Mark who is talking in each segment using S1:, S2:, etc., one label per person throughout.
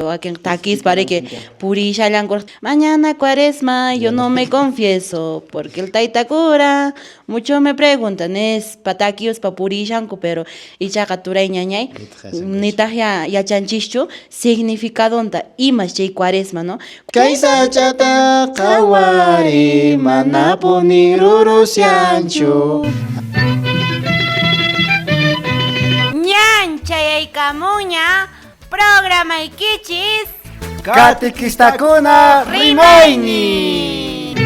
S1: Wakin takispa riki purishallankuraq mañana cuaresma yo no me confieso porque el tayta cura mucho me pregunta nispa takiyuspa purishanku pero ichaqa turay ñañay nitaq ya yachanchischu significadonta imas chay cuaresma no.
S2: Kay sach'ata qhawariy manapuni rurushanchu.
S1: Ñan chayaykamunña Programaykichis
S2: Katikistakuna rimaynin.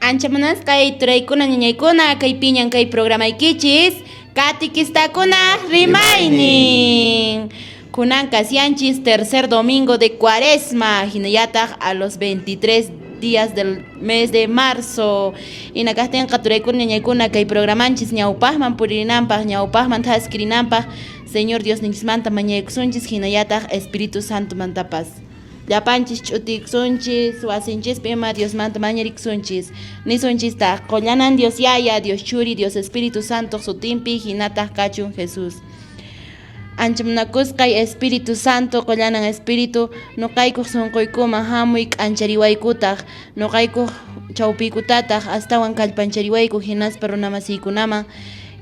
S1: Ancha munasqay turaykuna ñañaykuna kay piñan kay programaykichis Katikistakuna rimaynin. Kunan kasianchis tercer domingo de cuaresma, hinallataq a los 23 días del mes de marzo. Hina kaqtinqa turaykuna ñañaykuna kay programanchis ñawpaqman puririnanpaq, ñawpaqman thaskirinanpaq, Señor Diosninchismanta mañaykusunchis, hinallataq Espíritu Santomantapas. Llapanchis ch'utiykusunchis, wasinchispi ima Diosmanta mañarikusunchis. Nisunchistaq, Qollanan Dios Yaya, Dios Churi, Dios Espíritu Santoq sutinpi, hinataq kachun Jesús. Ancha munakusqay Espíritu Santo, qollanan Espíritu, noqaykuq sonqoykuman hamuy k'anchariwaykutaq, noqaykuq chawpiykutataq astawan kallpanchariwayku hinaspa runamasiykunaman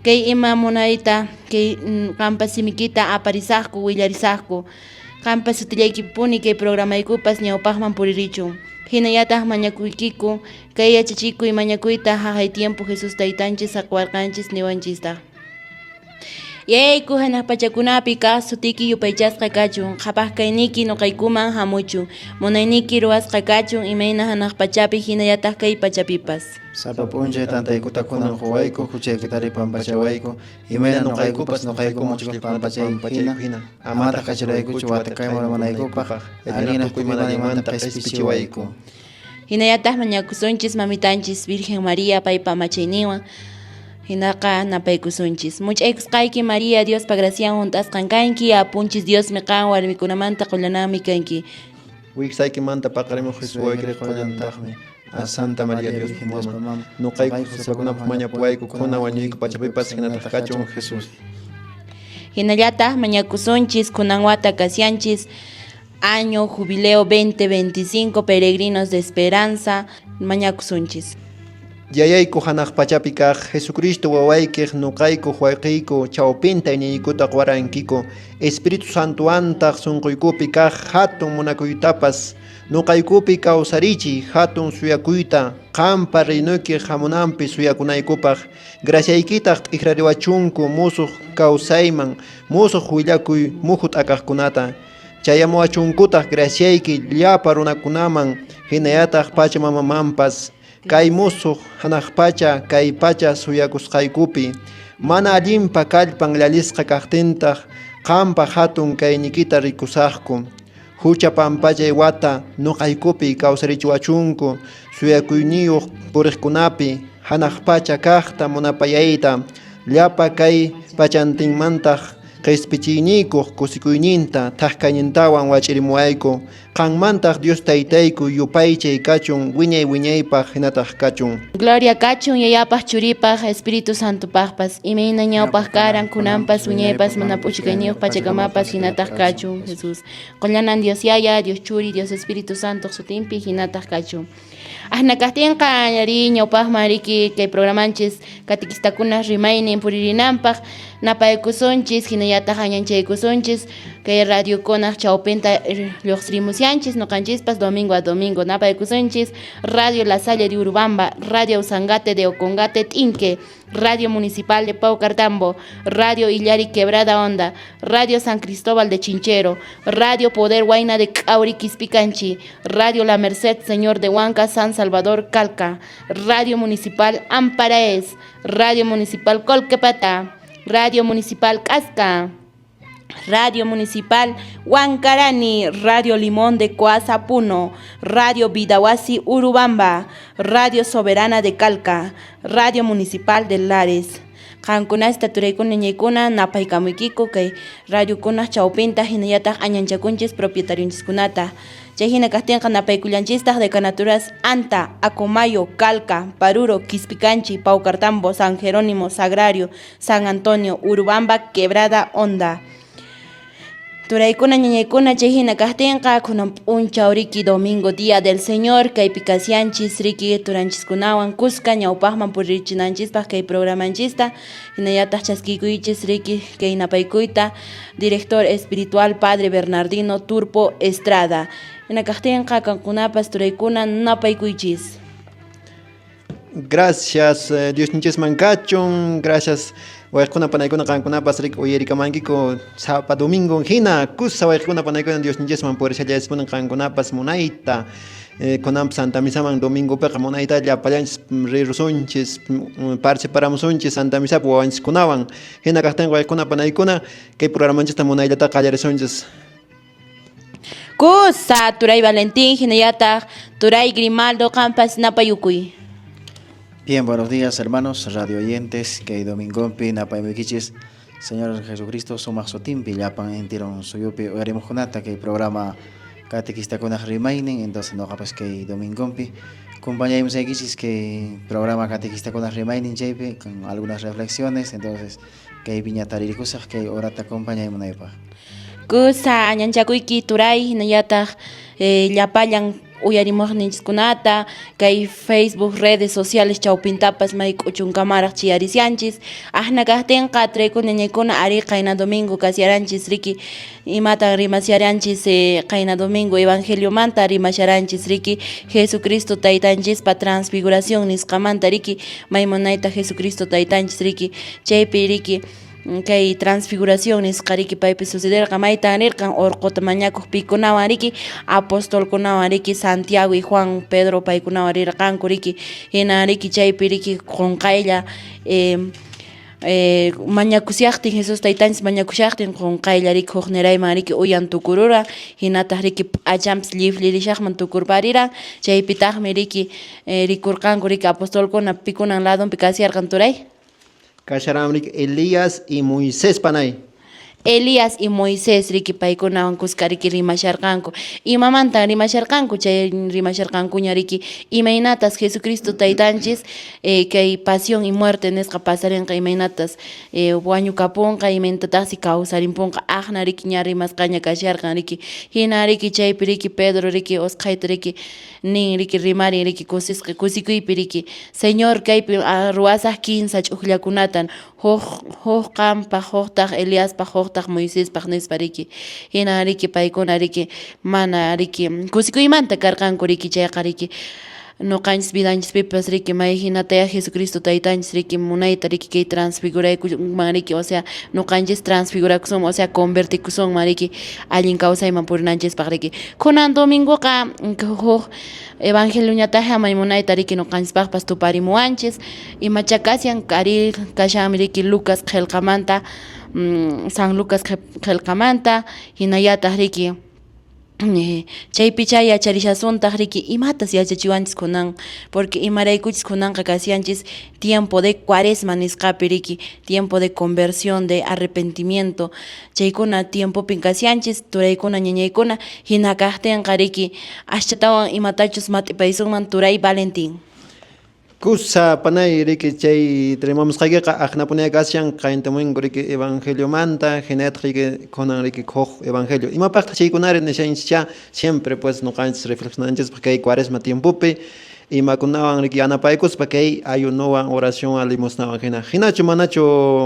S1: kay ima munayta kay qampa simikita aparisaqku, willarisaqku. Qampa sutillaykipuni kay programaykupas ñawpaqman puririchun. Hinallataq mañakuykiku kay yachachikuy mañakuyta haqay tiempo Jesús Taytanchis saqwarqanchis niwanchistaq. Yayayku hanaq pachakunapi kaq sutiyki yupaychasqa kachun, qhapaq kayniyki noqaykuman hamuchun, munayniyki ruwasqa kachun imayna hanaq pachapi hinallataq kay pachapipas.
S2: Sapa p'unchay tantaykuta kunan quwayku, huchaykitari pampachawayku, imayna noqaykupas noqaykuman huchaykuta pampachayku hina, amataq kacharaykuchu watakayman urmanaykupaq, allinraq tukuy mana allinmanta qhispichiwayku.
S1: Hinallataq mañakusunchis mamitanchis Virgen María paypa amachayninwan hinaqa napaykusunchis. Much'aykusqayki María Diospa gracian hunt'asqan kanki, apunchis Diosmi qan warmikunamanta qullananmi kanki.
S3: Wiksaykimanta paqarimuq Jesús wawaykiri qullantaqmi. A Santa María Diospa mama, noqayku huchasakunapaq mañapuwayku khuna wañuyku pachapipas hinataq kachun Jesús.
S1: Hinallataq mañakusunchis kunan wata kasyanchis Año Jubileo 2025 Peregrinos de Esperanza mañakusunchis.
S3: Yayayku hanaq pachapi kaq Jesucristo wawaykiq nuqaykuq wayqiyku chawpinta iñiykuta quwarankiku Espíritu Santoantaq sunquykupi kaq hatun munakuytapas nuqaykupi kawsarichiy hatun suyakuyta qampa reinoykiq hamunanpi suyakunaykupaq graciaykitaq t'ikrariwachunku musuq kawsayman musuq willakuy muhu t'akaqkunata Chayamuwachunkutaq graciayki llapa runakunaman hinallataq pachamamamanpas kay musuq hanaq pacha kay pacha suyakusqaykupi mana allinpa kallpan llalisqa kaqtintaq qampa hatun kaynikita rikusaqku hucha pampachay wata nuqaykupi kawsarichiwachunku suyakuyniyuq puriqkunapi hanaq pacha kaqta munapayayta llapa kay pachantinmantaq Qespichiyniykuq kusikuyninta thak kaynintawan wach'irimuwayku, qanmantaq Dios Taytayku yupaychay kachun wiñay wiñaypaq hinataq kachun.
S1: Gloria kachun Yayapaq, Churipaq, Espíritu Santopaqpas, imayna ñawpaq karan, kunanpas, wiñaypas, mana p'uchukayniyuq pachakamapas hinataq kachun. Jesús. Qollanan Dios Yaya, Dios Churi, Dios Espíritu Santoq sutinpi hinataq kachun. Ahna kaqtinqa ri ñawpaqman riki kay programanchis katikistakuna rimaynin puririnanpaq napaykusunchis hinallataq añanchaykusunchis kay radiokunaq chawpinta lluqsirimusyanchis noqanchispas domingo a domingo napaykusunchis Radio La Salle de Urubamba, Radio Ausangate de Ocongate T'inque, Radio Municipal de Paucartambo, Radio Illari Quebrada Honda, Radio San Cristóbal de Chinchero, Radio Poder Huayna de Cauri Quispicanchi, Radio La Merced Señor de Huanca San Salvador Calca, Radio Municipal Amparaes, Radio Municipal Colquepata, Radio Municipal Casca, Radio Municipal Huancarani, Radio Limón de Coazapuno, Radio Vidahuasi Urubamba, Radio Soberana de Calca, Radio Municipal de Lares. Qankunasta turaykuna ñaykuna napaykamuykiku kay radiokunaq chawpinta hinallataq añanchakunchis propietariochiskunata. Chay hina kaqtinqa napaykullanchistaq decanaturas Anta, Acomayo, Calca, Paruro, Quispicanchi, Paucartambo, San Jerónimo, Sagrario, San Antonio, Urubamba, Quebrada Honda. Turaykuna ñañaykuna chay hina kaqtinqa kunan p'unchaw riki domingo día del Señor kaypi kashanchis riki turanchiskunawan kuska ñawpaqman puririchinanchispaq kay programanchista hinallataq chaskikuychis riki kay napaykuyta director espiritual padre Bernardino Turpo Estrada. Hina kaqtinqa qankunapas turaykuna napaykuychis.
S3: Gracias, Diosninchisman kachun, gracias wayquna panaykuna qankunapas riki uyarikamankiku sapa domingo hina kusa wayquna panaykuna Diosninchisman purishallayspunan qankunapas munayta kunanpas Santa Misaman domingopiqa munayta llapallanchis rirusunchis participaramusunchis Santa Misapi wawanchiskunawan hina kaqtinqa wayquna panaykuna kay programanchista munayllataqa qallarisunchis.
S1: Kusa turay Valentín hinallataq turay Grimaldo qampas napayukuy.
S2: Bien, buenos días hermanos, radio oyentes, kay domingopi napaymukichis Señor Jesucristo sumaq sutinpi llapan enteron suyupi uyarimuqkunata kay programa catequistakunaq rimaynin, entonces noqapas kay domingopi compañaymusaykichis kay programa catequistakunaq rimaynin chaypi con algunas reflexiones, entonces kaypiña taririkusaq kay horata acompañaymunaypaq.
S1: Kusa añanchakuyki turay hinallataq llapallan uyarimuqninchiskunata kay Facebook redes sociales chawpintapas may k'uchunkamaraq chiyarisianchis aqna kaqtinqa turaykuna ñañaykuna ari qayna domingo kasharanchis riki imatan rimasharanchis qayna domingo evangeliomanta rimasharanchis riki Jesucristo taytanchispa transfiguración nisqamanta riki may munayta Jesucristo taytanchis riki chaypi riki kay transfiguración nisqa riki paypi sucederqa maytan rirqan urquta mañakuq pikunawan riki apostolkunawan riki Santiago y Juan Pedro paykunawan rirqanku riki hina riki chaypi riki qunqaylla mañakushaqtin Jesús taytanchis mañakushaqtin qunqaylla riki huknirayman riki uyan tukururan hinataq riki p'achanpas lliflirishaqman tukurpariran chaypitaqmi riki rikurqanku riki apostolkuna pikunan ladonpi kasharqan turay.
S3: Kasharan riki Elías y Moisés panay.
S1: Elías y Moisés riki paykunawan kuska riki rimasharqanku. Imamantan rimasharqanku chay rimasharqankuña riki imaynatas Jesucristo taytanchis kay pasión y muerte nisqa pasarinqa imaynatas wañukapunqa imaynatataqsi kawsarimpunqa aqna riki ña rimasqaña kasharqan riki hina riki chaypi riki Pedro riki usqhayta riki nin riki rimarin riki kusisqa kusikuypi riki Señor kaypi ruwasaq kinsa ch'ukllakunatan huk qampaq huktaq Eliaspaq huktaq Moisespaq nispa riki hina riki paykuna riki mana riki kusikuymanta karqanku riki chayqa riki noqanchis vidanchispipas riki may hinataya Jesucristo taytanchis riki munayta riki kay transfiguraykuman riki o sea noqanchis transfigurakusunman o sea convertikusunman riki allin kawsayman purinanchispaq riki kunan domingoqa huk evangelioñataqqa may munayta riki noqanchispaqpas tuparimuwanchis imacha kashan kari kashanmi riki Lucas qillqamanta San Lucas qillqamanta hinallataq riki chaypicha yacharishasuntaq riki imatas yachachiwanchis kunan porque imaraykuchis kunanqa kashanchis tiempo de cuaresma nisqapi riki tiempo de conversión de arrepentimiento chaykuna tiempopin kashanchis turaykuna ñañaykuna hina kaqtinqa riki aschatawan imatachus mat'ipaysunman turay Valentín.
S3: Kusa panay riki chay rimamusqaykiqa aqnapunaya kashan qayintamunku riki evangeliomanta hinallataq riki kunan riki huk evangelio imapaqtaq chaykunari nishanchis siempre pues noqanchis reflexionanchispaq kay cuaresma tiempopi imakunawan riki yanapaykuspa kay ayunowan oracionwan limosnawan hina hinachu manachu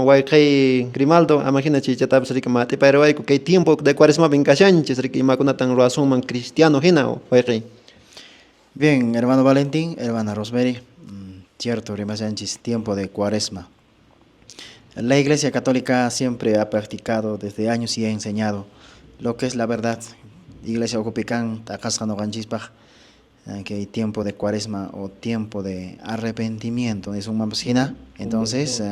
S3: wayqay Grimaldo ama hina chaychatapas riki mat'ipayrawayku kay tiempo de cuaresmapin kashanchis riki imakunatan ruwasunman cristiano hina wayqay.
S2: Bien, hermano Valentín, hermana Rosemary, cierto, rimashanchis tiempo de cuaresma. La Iglesia Católica siempre ha practicado desde años y ha enseñado lo que es la verdad. Iglesia ukhupikan t'aqasqa noqanchispaq que hay tiempo de cuaresma o tiempo de arrepentimiento nisunmanpas hina. Entonces,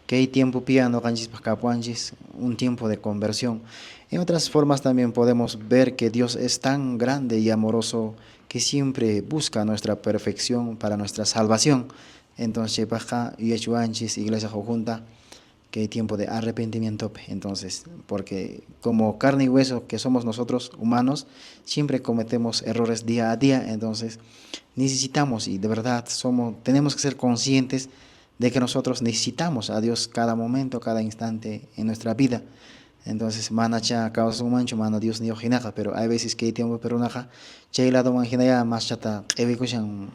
S2: que hay tiempo pia noqanchispaq kapuwanchis, un tiempo de conversión. En otras formas también podemos ver que Dios es tan grande y amoroso que siempre busca nuestra perfección para nuestra salvación. Entonces chaypaqqa yuyachiwanchis iglesia ukhunta que tiempo de arrepentimiento. Entonces, porque como carne y hueso que somos nosotros humanos, siempre cometemos errores día a día, entonces necesitamos y de verdad tenemos que ser conscientes de que nosotros necesitamos a Dios cada momento, cada instante en nuestra vida. Entonces, manacha kawsasunmanchu mana Dios niyuq hinaqa, pero hay veces que tiempo perunaqa chay ladoman hinaya maschata q'iwikushan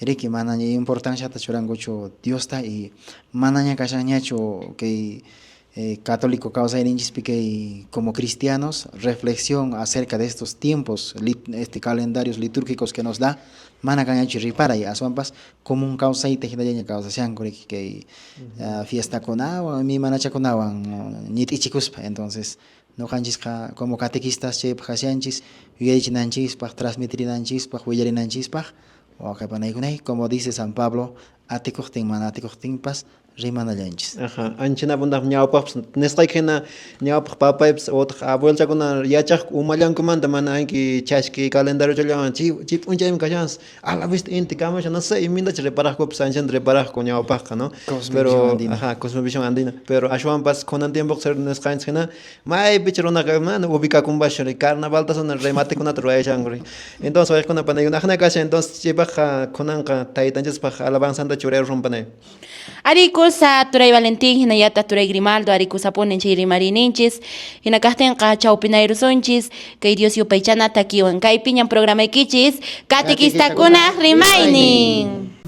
S2: riki manaña importanciata churankuchu Diosta y manaña kashanñachu kay católico kawsayninchispi kay como cristianos reflexión acerca de estos tiempos calendarios litúrgicos que nos da mana kanñachu riparay aswanpas común kawsayta hinallaña kawsashanku riki kay fiestakunawan mi manachakunawan ñit'ichikuspa. Entonces ñuqanchisqa como catequistas chaypaq kashanchis yuyaychinanchispaq transmitirinanchispaq willarinanchispaq wawqipanaykunay como dice San Pablo atikuqtin mana atikuqtinpas rimanallanchis.
S3: Aja, anchinapuntaq ñawpaqpas nisqayki hina ñawpaq papaypas utaq abuelchakuna yachaqku umallankumanta mana anki chashki calendariochallawan chay chay p'unchaymi kashansi a la vista inti kamashan no sé imaynatacha reparaqkupas anchanta reparaqku ñawpaqqa, no? Pero aja, cosmovisión andina, pero ashwanpas kunan tiempoqa ser nisqanchis hina maypicha runaqa mana ubicakunpaschu carnavalta rematekunata ruwayashanku. Entonces wayqikuna panaykuna aqna kashan, entonces chaypaqqa kunanqa taytanchispaq alabanzanta churayrusun panay.
S1: Arikusa turay Valentín hinallataq turay Grimaldo arikusapuni chay rimariyninchis hina kaqtinqa chawpinayrusunchis kay Dios yupaychana takiwan kaypiñan programaykichis Catequistakunaq rimaynin.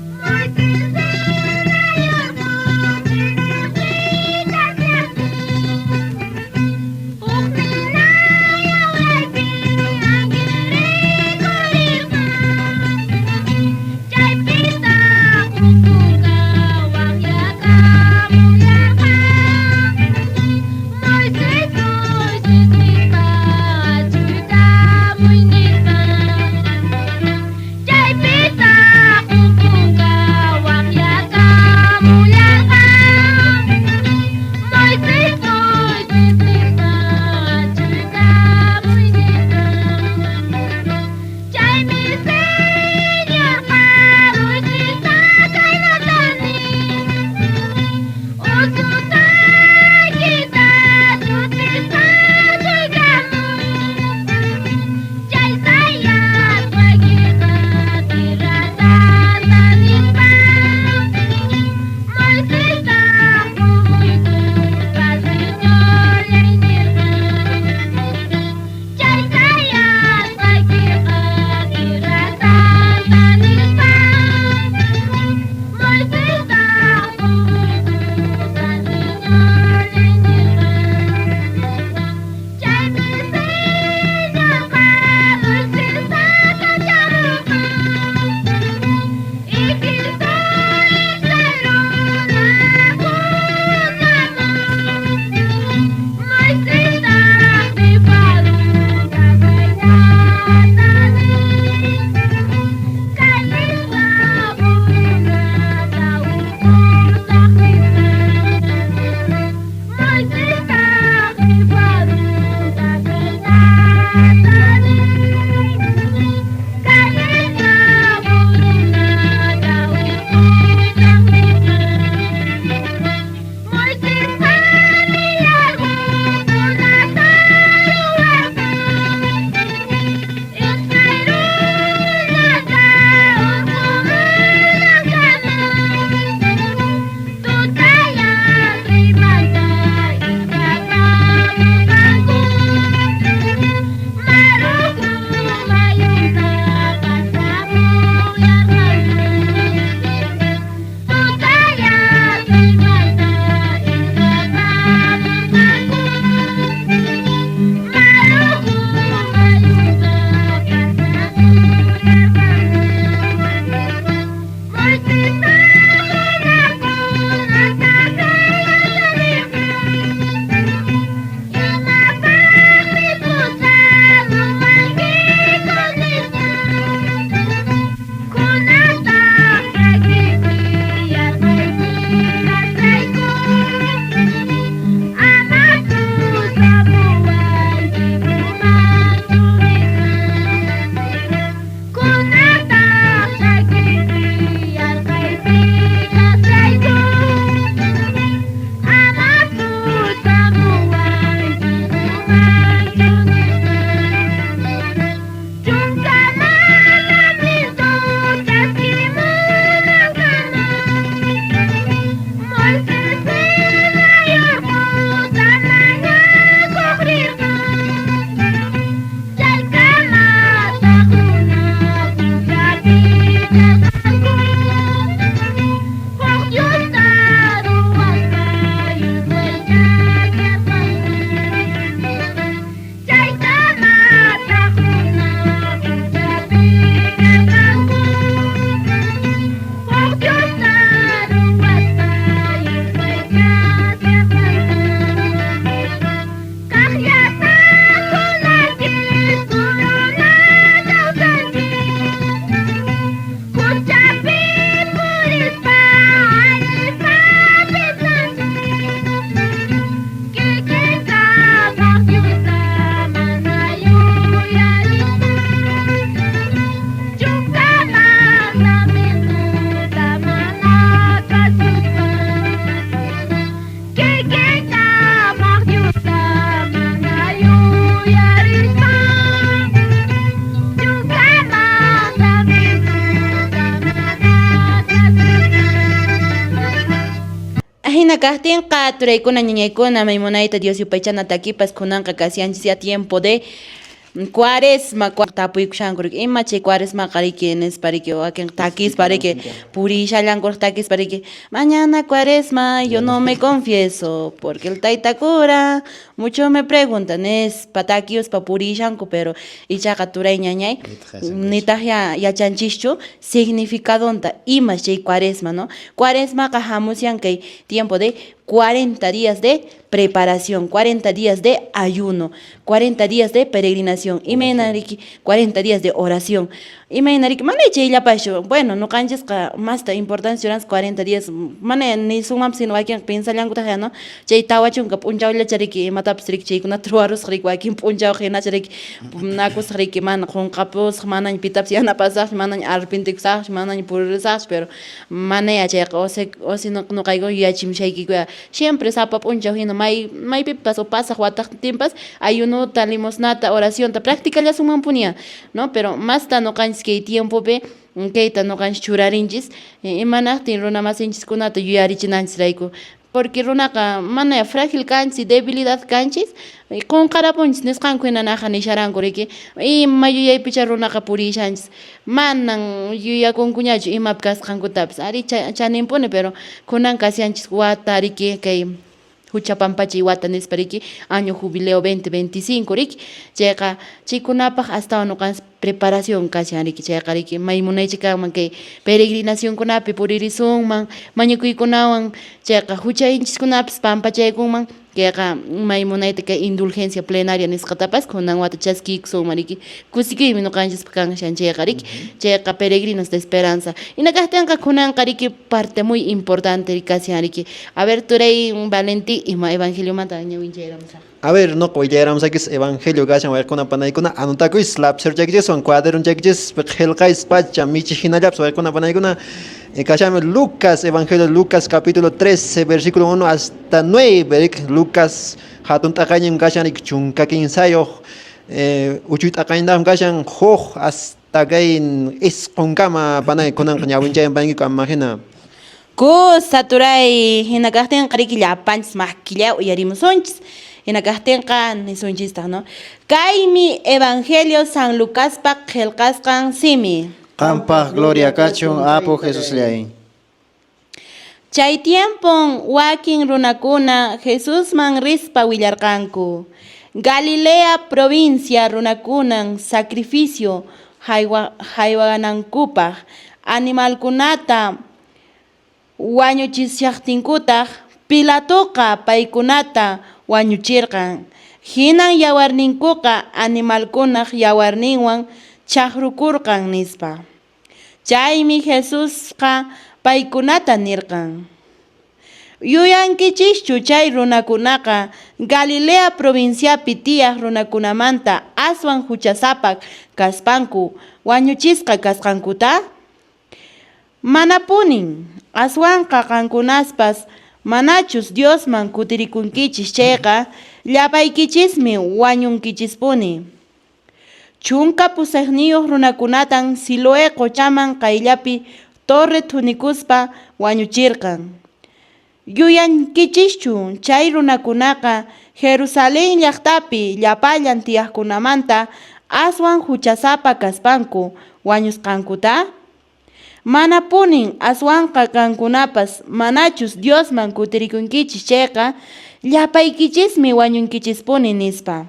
S4: Chaypita ukunka.
S1: kaqtinqa turaykuna ñañaykuna may munayta Dios yupaychana takipas kunanqa kashanchis ya tiempo de cuaresma tapuykushanku riki ima chay cuaresmaqa riki nispa riki wakin takispa riki purishallankuraq takispa riki mañana cuaresma yo no me confieso porque el tayta cura mucho me pregunta nispa takiyuspa purishanku pero ichaqa turay ñañay nitaq ya yachanchischu significadonta imas chay cuaresma, no? Cuaresmaqa hamushan kay tiempo de 40 días de preparación, 40 días de ayuno, 40 días de peregrinación, imayna riki 40 días de oración. Imayna riki mana chayllapaschu, bueno, ñuqanchisqa masta importancia churanchis 40 días, mana nisunmanpas sino wakinqa piensallankutaq ya, no? Chay 40 p'unchawllacha riki imatapas riki chaykunata ruwarusqa riki wakin p'unchawqa hinacha riki nakusaq riki mana qunqapusaq, manaña pitapas yanapasaqchu, manaña arrepentikusaqchu, manaña puririsaqchu, pero manaya chayqa o si no ñuqayku yuyachimushaykiku siempre sapa p'unchaw hina may maypipas o pasaq wataqtinpas ayunota, limosnata, oracionta practicallasunmanpuniya, no? Pero masta ñuqanchis kay tiempopi kayta ñuqanchis churarinchis imanaqtin runa masinchiskunata yuyarichinanchis porque runaqa mana frágil kanchis, debilidad kanchis, qunqarapunchis nisqanku hina naqa nisharanku riki ima yuyaypicha runaqa purishanchis manan yuyakunkuñachu imapi kasqankutapas ari chaninpuni pero kunan kashanchis wata riki kay hucha pampachay wata nispa riki año jubileo 2025 riki chayqa chaykunapaq astawan ñuqanchis preparación kashan riki chayqa riki may munaycha kanman kay peregrinacionkunapi puririsunman mañakuykunawan chayqa huchanchiskunapas pampachaykunman kayqa may munayta kay indulgencia plenaria nisqatapas kunan wata chaskiykusunman riki kusikuymi ñuqanchispaq kanshan chayqa riki chayqa peregrinos de esperanza hina kaqtinqa kunanqa riki parte muy importante kashan riki a ver turay Valentín ima evangeliomanta ñawinchayramusaq.
S3: A ver, no, willayramusakis evangelio kashan waykuna panaykuna anotakuyis lapicero chaykichiswan cuaderno chaykichis qillqayis pacha michi hinallapas waykuna panaykuna kashami Lucas, evangelio de Lucas capítulo 13 versículo 1 hasta 9 Lucas hatun t'aqayñim kashan 13 uchuy t'aqayñintaqmi kashan huk hasta kay isqunkama panay kunanqa ñawinchayan panaykiku amahina.
S1: Kusa turay hina kaqtinqa riki llapanchis makilla uyarimusunchis hina kaqtinqa nisunchistaq, no? Kaymi Evangelio San Lucaspa qillqasqan simi.
S2: Qampaq gloria kachun Apu Jesusllay.
S1: Chay tiempon wakin runakuna Jesusman rispa willarqanku. Galilea provincia runakunan sacrificio haywanankupaq animalkunata wañuchishaqtinkutaq Pilatoqa paykunata wañuchirqan. Hinan yawarninkuqa animalkunaq yawarninwan chaqrukurqan nispa. Chaymi Jesusqa paykunata nirqan. Yuyankichischu chay runakunaqa Galilea provinciapi tiyaq runakunamanta aswan huchasapa kaspanku wañuchisqa kasqankuta? Manapunin, aswanqa qankunaspas manachus Diosman kutirikunkichis chayqa llapaykichismi wañunkichispuni. 18 runakunatan Siloé qochaman qayllapi torre thunikuspa wañuchirqan. Yuyankichischu chay runakunaqa Jerusalén llaqtapi llapallan tiyaqkunamanta aswan huchasapa kaspanku wañusqankuta? Manapunin, aswanqa qankunapas manachus Diosman kutirikunkichis chayqa llapaykichismi wañunkichispuni nispa.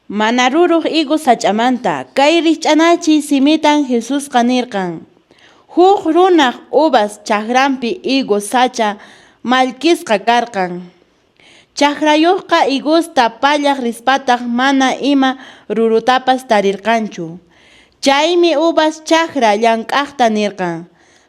S1: Mana ruruq higo sach'amanta kay rikch'anachiy simitan Jesusqa nirqan. Huk runaq uvas chakranpi higo sacha mallkisqa karqan. Chakrayuqqa higusta pallaq rispataq mana ima rurutapas tarirqanchu. Chaymi uvas chakra llank'aqta nirqan.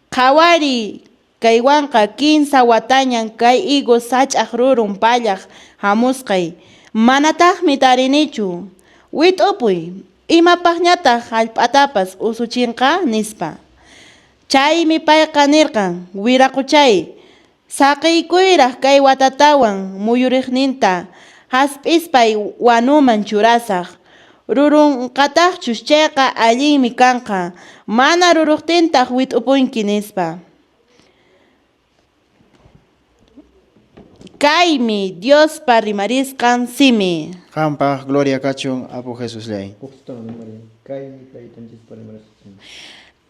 S1: Qhawariy, kaywanqa 15 watañan kay higo sach'aq rurun pallaq hamusqay, manataqmi tarinichu. Wit'upuy, imapaqñataq hallp'atapas usuchinqa nispa. Chaymi payqa nirqan, wiraquchay, saqiykuyraq kay watatawan muyuriqninta hasp'ispay wanuman churasaq. Rurunqataqchus chayqa allinmi kanqa, mana ruruqtintaq wit'upunki nispa. Kaymi Diospa rimarisqan simi.
S2: Qampaq gloria kachun Apu Jesusllay.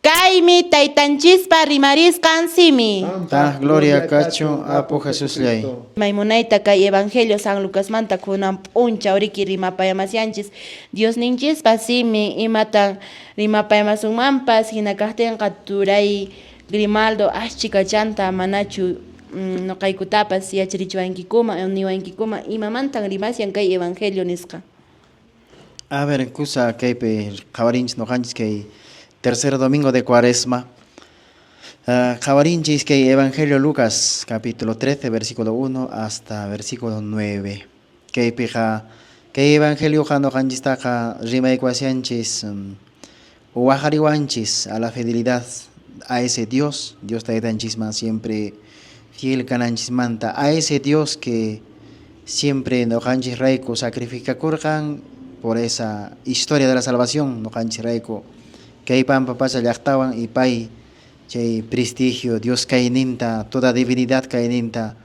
S1: Kaymi Taytanchispa rimarisqan simi.
S2: Taq gloria kachun Apu Jesusllay.
S1: Maymunayta kay Evangelio San Lucasmanta kunan p'unchaw riki rimapayamasianchis Diosninchispa simi imatan rimapayamasunmanpas hina kaqtinqa turay Grimaldo aschikachanta manachu nuqaykutapas yacharichiwankikuman niwankikuman imamantan rimashan kay Evangelio nisqa.
S2: A ver, kusa kaypi qhawarinchis nuqanchis kay tercer domingo de Cuaresma. Qhawarinchis kay Evangelio Lucas, capítulo 13, versículo 1 hasta versículo 9. Kaypiqa kay Evangelioqa nuqanchistaqa rimaykuwashanchis waqariwanchis a la fidelidad a ese Dios, Dios taytanchisman siempre fiel kananchismanta, a ese Dios que siempre nuqanchis rayku sacrificakurqan por esa historia de la salvación nuqanchis rayku kay pampa pacha llaqtawan y pay chay prestigio Dios kayninta toda divinidad kayninta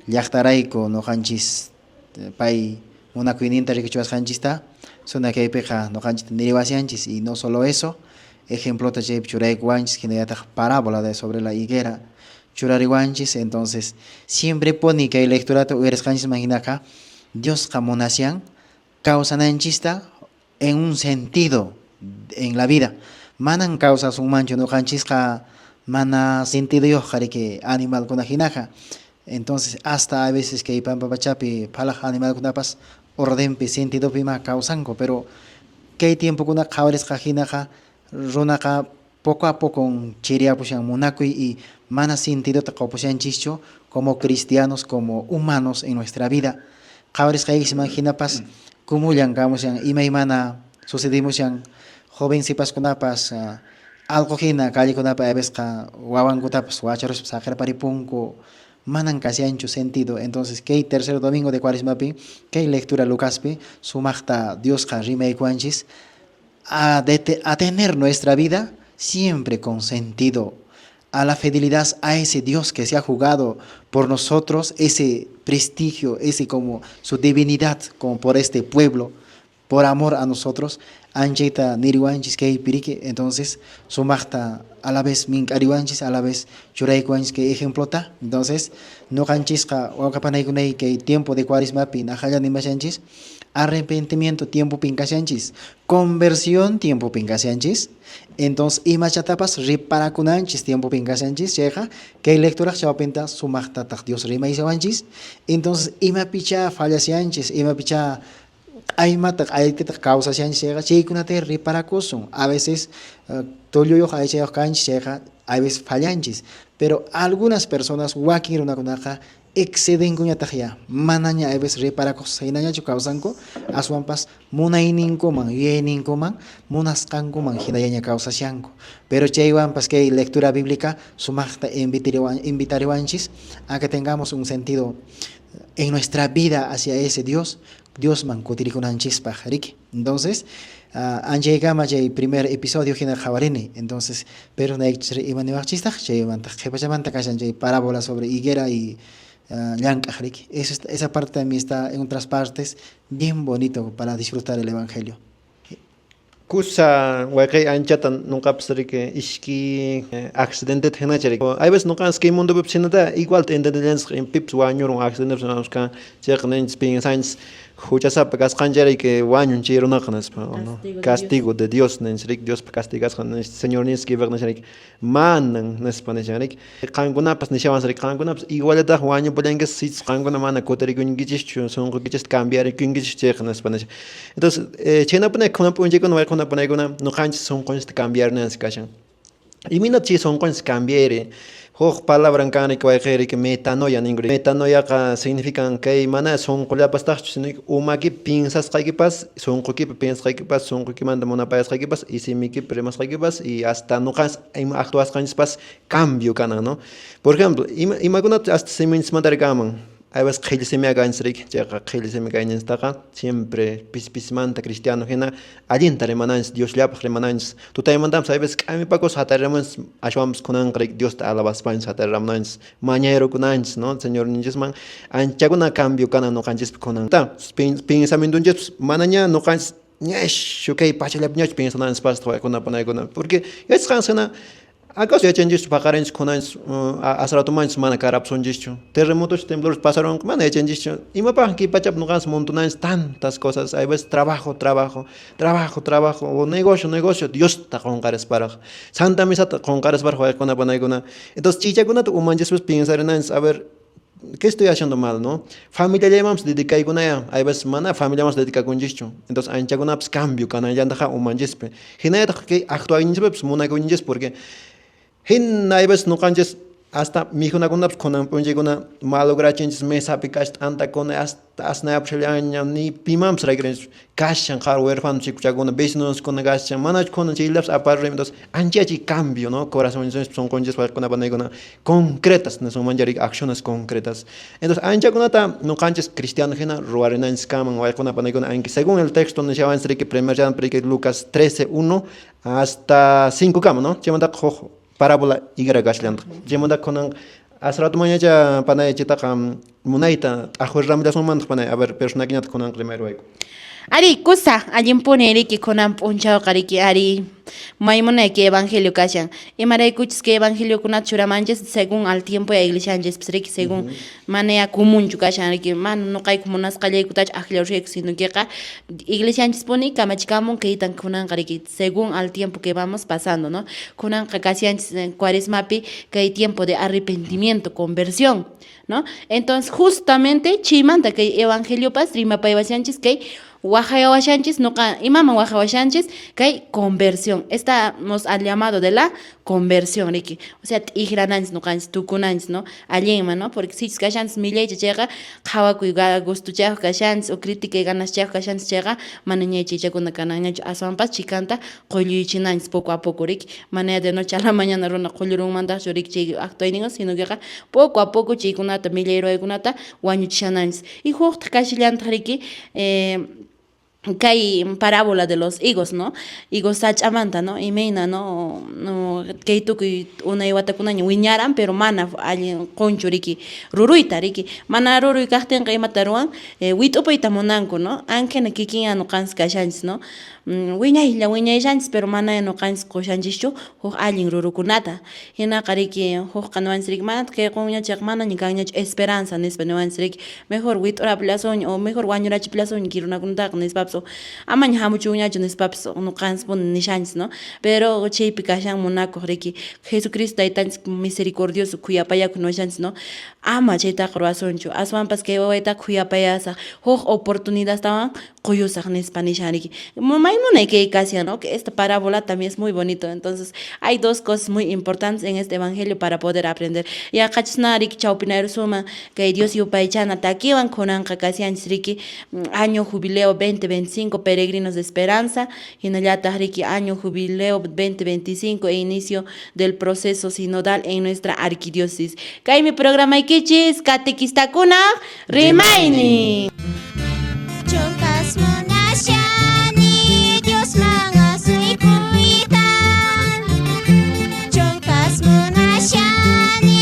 S2: llaqtarayku nuqanchis pay munakuyninta rikuchiwasqanchista suna kaypiqa nuqanchista niriwashanchis y no solo eso ejemplota chaypi churaykuwanchis hinallataq parábola de sobre la higuera churariwanchis. Entonces siempre poni kay lecturata uyarisqanchisman hinaqa Diosqa munashan kawsananchista en un sentido en la vida. Manan kawsasunmanchu nuqanchisqa mana sentiduyuqqa riki animalkuna hinaqa. Entonces hasta a veces kay pampa pachapi phalaq animalkunapas ordenpi sentidopi ima kawsanku, pero kay tiempokuna qhawarisqa hinaqa runaqa poco a poco chiriyapushan munakuy y mana sentidota qupushanchischu como cristianos, como humanos en nuestra vida. Qhawarisqaykisman hinapas kumullan kamushan imaymana sucedimushan joven sipaskunapas alqu hina callekunapi a veces wawankutapas wacharuspa saqirparipunku, manan kashanchu sentido. Entonces kay tercer domingo de Cuaresmapi kay lectura Lucaspi sumaqta Diosqa rimaykuwanchis a tener nuestra vida siempre con sentido, a la fidelidad a ese Dios que se ha jugado por nosotros, ese prestigio, ese como su divinidad, como por este pueblo, por amor a nosotros, anchayta niriwanchis kaypi riki. Entonces sumaqta a la vez mink'ariwanchis, a la vez churaykuwanchis kay ejemplota. Entonces nuqanchisqa wawqapanaykunay kay tiempo de Cuaresmapi najalla nimashanchis arrepentimiento tiempopin kashanchis, conversión tiempopin kashanchis. Entonces imachatapas riparakunanchis tiempopin kashanchis chayqa kay lectura chawpinta sumaqtataq Dios rimaysawanchis. Entonces imapicha fallashanchis, imapicha q'aymataq aytitaq kawsashanchis chayqa chaykunata riparakusun. A veces tulluyuq aychayuq kanchis chayqa a veces fallanchis, pero algunas personas wakin runakunaqa excedenkuñataq ya manaña a veces riparakuq hinañachu kawsanku, aswanpas munayninkuman yuyayninkuman munasqankuman hinallaña kawsashanku. Pero chaywanpas kay lectura bíblica sumaqta invitariwanchis a que tengamos un sentido en nuestra vida hacia ese Dios, Diosman kutirikunanchispaq riki. Entonces anchaykama chay primer episodio hina qhawarini. Entonces pero imaniwaqchistaq chaymanta qhipachamanta kashan chay parábola sobre higuera y llank'aq riki. Eso, esa parte también está en otras partes bien bonito para disfrutar el Evangelio.
S3: Kusa wayqey anchata nuqapas riki ishki accidenteta hinacha riki. Hay veces nuqanchis kay mundopipas hinata igual entendellanchis pipas wañurun accidentepis kan chayqa ninchis piensanchis huchasapa kasqanchik wañun chay runaqa nispa, ¿no? Castigo de Dios ninchis riki, Diospa castigasqan ninchis, Señorninchis kaypiqa nishan riki manan nispa nishan riki. Qankunapas nishawansi riki, qankunapas iguallataq wañupullankichis sichus qankuna mana kutirikunkichishchu sunquykichista cambiarikunkichis chayqa nispa nishan. Entonces chhaynapuni kunan p'unchaykuna wayquna panaykuna nuqanchis sunqunchista cambiarinanchis kashan. Imaynata chay sunqunchis cambiayri? Huk palabran kan riki wayqey riki metanoia ninku. Metanoiaqa significan kay mana sunqullapastaqchu, sino umakipi piensasqaykipas, sunquykipi piensasqaykipas, sunquykimanta munapayasqaykipas y simiykipi rimasqaykipas y hasta nuqanchis ima actuasqanchispas cambio kanan, ¿no? Por ejemplo, imakunata hasta siminchismanta kanman. Hay veces qhilli simi kanchis riki, chayqa qhilli simi kayninchiktaqa siempre pis-pismanta cristiano hina allinta rimananchis, Diosllapaq rimananchis. Tutaymantapas hay veces k'amipakuspa hatariramunchis, ashwanpas kunanqa riki Diosta alabaspanchis hatariramunanchis, mañayrukunanchis, ¿no? Señorninchisman anchakuna cambio kanan ñuqanchispi kunan. Pensamientonchispas manaña ñuqanchis ñashu kay pachallapiñachu pensananchispasqa waykuna panaykuna, porque yachasqanchis hina acaso yachanchischu paqarinchis kunanchis asratumanchis mana karapusunchischu, terremotochu temblorchu pasarunqa mana yachanchischu, imapaqmi kay pachapi ñuqanchis montonanchis tantas cosas, hay veces trabajo, trabajo, trabajo, trabajo, o negocio, negocio, Diosta qunqarisparaq, Santa Misata qunqarisparaq waykuna panaykuna. Entonces chaychakunata umanchispas pensarinanchis, a ver, ¿qué estoy haciendo mal, no? Familiallaymanpas dedicaykunaya, hay veces mana familiamanpas dedicakunchischu. Entonces anchakunapas cambio kanallantaqa umanchispi. Hinallataq kay actuayninchispipas munakuyninchis, porque hina hay veces ñuqanchis hasta mikhunakunapas kunan p'unchaykuna malograchinchis mesapi kashan t'antakuna hasta asnayapushallaña ni pimanpas rakirinchis kashan qhari huerfano chikuchakuna vecinoskuna kashan manachu kunan chayllapas aparin. Entonces ancha chay cambio, ¿no? Corazonchispi sunqunchis waykuna panaykuna concretas nisunmancha riki acciones concretas. Entonces anchakunata ñuqanchis cristiano hina ruwarinanchis kaman waykuna panaykuna, aunque según el texto nishawanchis riki primer riki Lucas 13:1 hasta 5 kama, ¿no? Chaymantaqa huk parábola y kashallantaq. Chaymanta kunan asratumanñacha panay chaytaqa munayta t'aqwirramllasunmantaq panay, a ver personakiñataq kunanqa rimayruwayku.
S1: Ari, kusa, allinpuni riki kunan p'unchawqa riki ari maymunay kay evangelio kashan. Imaraykuchis kay evangeliokunata churamanchis según al tiempo ya iglesianchispis riki según manaya comunchu kashan riki mana ñuqayku munasqallaykutachu akllarushayku sino queqa iglesianchispuni kamachikamun kaytan kunanqa riki según al tiempo que vamos pasando, ¿no? Kunanqa kashanchis cuaresmapi kay tiempo de arrepentimiento, conversión, ¿no? Entonces justamente chaymanta kay evangeliopas rimapaywashanchis kay waqayawashanchis ñuqa imaman waqayawashanchis kay conversión. Estamos al llamado de la conversión riki, o sea t'ikrananchis ñuqanchis tukunanchis, ¿no? Allinman, ¿no? Porque sichus kashanchis millaycha chayqa qhawakuy gustuchayuq kashanchis o crítica ganaschayuq kashanchis chayqa manaña chaychakuna kananñachu, aswanpas chikanta qulluychinanchis poco a poco riki, mana de noche a la mañana runa qullurunmantaqchu riki chay actuayninqa, sino queqa poco a poco chaykunata millay ruwaykunata wañuchishananchis. Y huqtaq kashallantaq riki kay parábola de los higos, ¿no? Higos sach'amanta, ¿no? Imayna, ¿no? No, kay tukuy unay watakunaña wiñaran, pero mana allin qunchu riki ruruyta riki. Mana ruruy kaqtinqa imata ruwan, wit'upuyta munanku, ¿no? Ankina kikinña ñuqanchis kashanchis, ¿no? Wiñaylla wiñayllanchis, pero mana ñuqanchis qushanchischu huk allin rurukunata. Hinaqa riki hukqa niwanchis riki manataq kay qunña chayqa manaña kanñachu esperanza nispa niwanchis riki, mejor wit'urapullasunña o mejor wañurachipullasunña kay runakunataqa nispapas o amaña hamuchunñachu nispapas ñuqanchispuni nishanchis, ¿no? Pero chaypi kashan munakuq riki Jesucristo taytanchis misericordioso khuyapayakuq niwashanchis, ¿no? Ama chaytaqa ruwasunchu, aswanpas kay wawaytaqa khuyapayasaq, huk oportunidadtawan quyusaq nispa nishan riki. May munay kay kashan, ¿no? Que esta parábola también es muy bonito. Entonces, hay dos cosas muy importantes en este evangelio para poder aprender. Yaqachusna riki chawpinayrusuman kay Dios yupaychana takiwan kunanqa kashanchis riki año jubileo 2025 peregrinos de esperanza, hinallataq riki año jubileo 2025 e inicio del proceso sinodal en nuestra arquidiócesis. Kaymi programaykichis catequistakuna rimaynin.
S4: Chunkas munashani Diosman asuykuyta, Chunkas munashani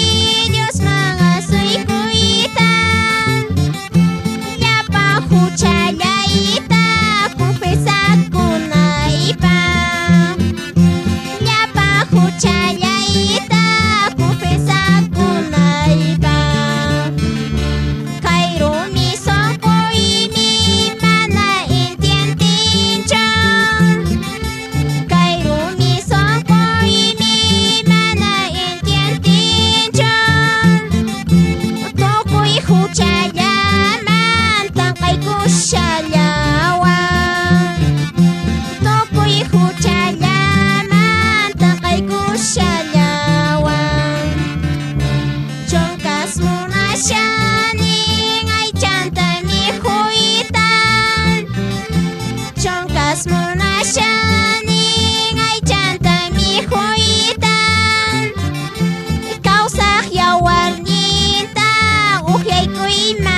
S4: Diosman asuykuyta, llapa huchallayta confesakunaypaq, llapa huchallayta confesakunaypaq. Kay rumi sunquymi mana entiendinchu, kay rumi sunquymi mana entiendinchu, tukuy huchallaman tanqaykushallawan, tukuy huchallaman tanqaykushallawan. Chunkas munashani aychanta mikhuyta, chunkas munashani aychanta mikhuyta, kawsaq yawarninta upyaykuymanta.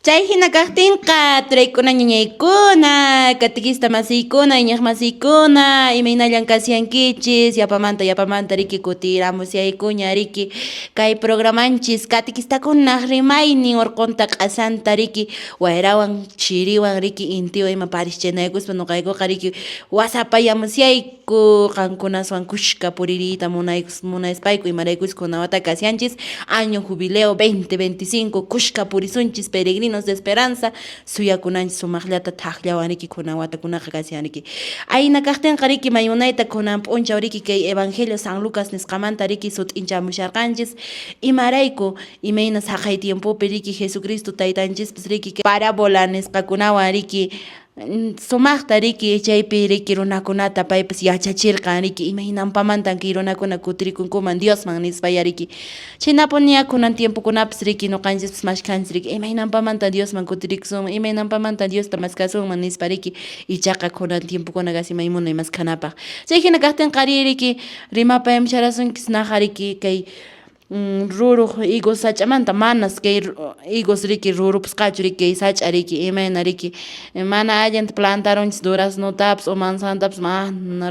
S1: Chay hina kaqtinqa turaykuna ñañaykuna, catequista masiykuna, iñiq masiykuna, imaynallan kashankichis, yapamanta yapamanta riki kutiramusyaykuña riki kay programanchis catequistakunaq rimaynin urqunta q'asanta riki wayrawan chiriwan riki intiwan ima parischanaykuspa nuqaykuqa riki wasapayamusyayku qankunaswan kushka puririyta munaspayku imaraykuchus kunawata kashanchis año jubileo 2025 kushka purisunchis peregrinos de esperanza suyakunanchis sumaqllata thaqllawan riki kunan watakunaqa kashan riki ayna kaqtinqa riki may munayta kunan p'unchaw riki kay evangelio San Lucas nisqamanta riki sut'inchamusharqanchis imarayku imayna saqay tiempopi riki Jesucristo taytanchispis riki parábola nisqakunawan riki sumaqta riki chaypi riki runakunata paypas yachachirqan riki imaynanpamantan kay runakuna kutirikunkuman Diosman nispaya riki chhaynapuniya kunan tiempokunapas riki ñuqanchispas mashkhanchis riki imaynanpamantan Diosman kutirikusunman imaynanpamantan Diosta maskasunman nispa riki ichaqa kunan tiempokuna casi may munay maskhanapaq chay hina kaqtinqa ari riki rimapayamusharasunchis naqa riki kay ruruq higos sach'amanta manas kay higos riki rurupusqachu riki kay sach'a riki imayna riki mana allinta plantarunchis duraznotapas o manzanatapas mana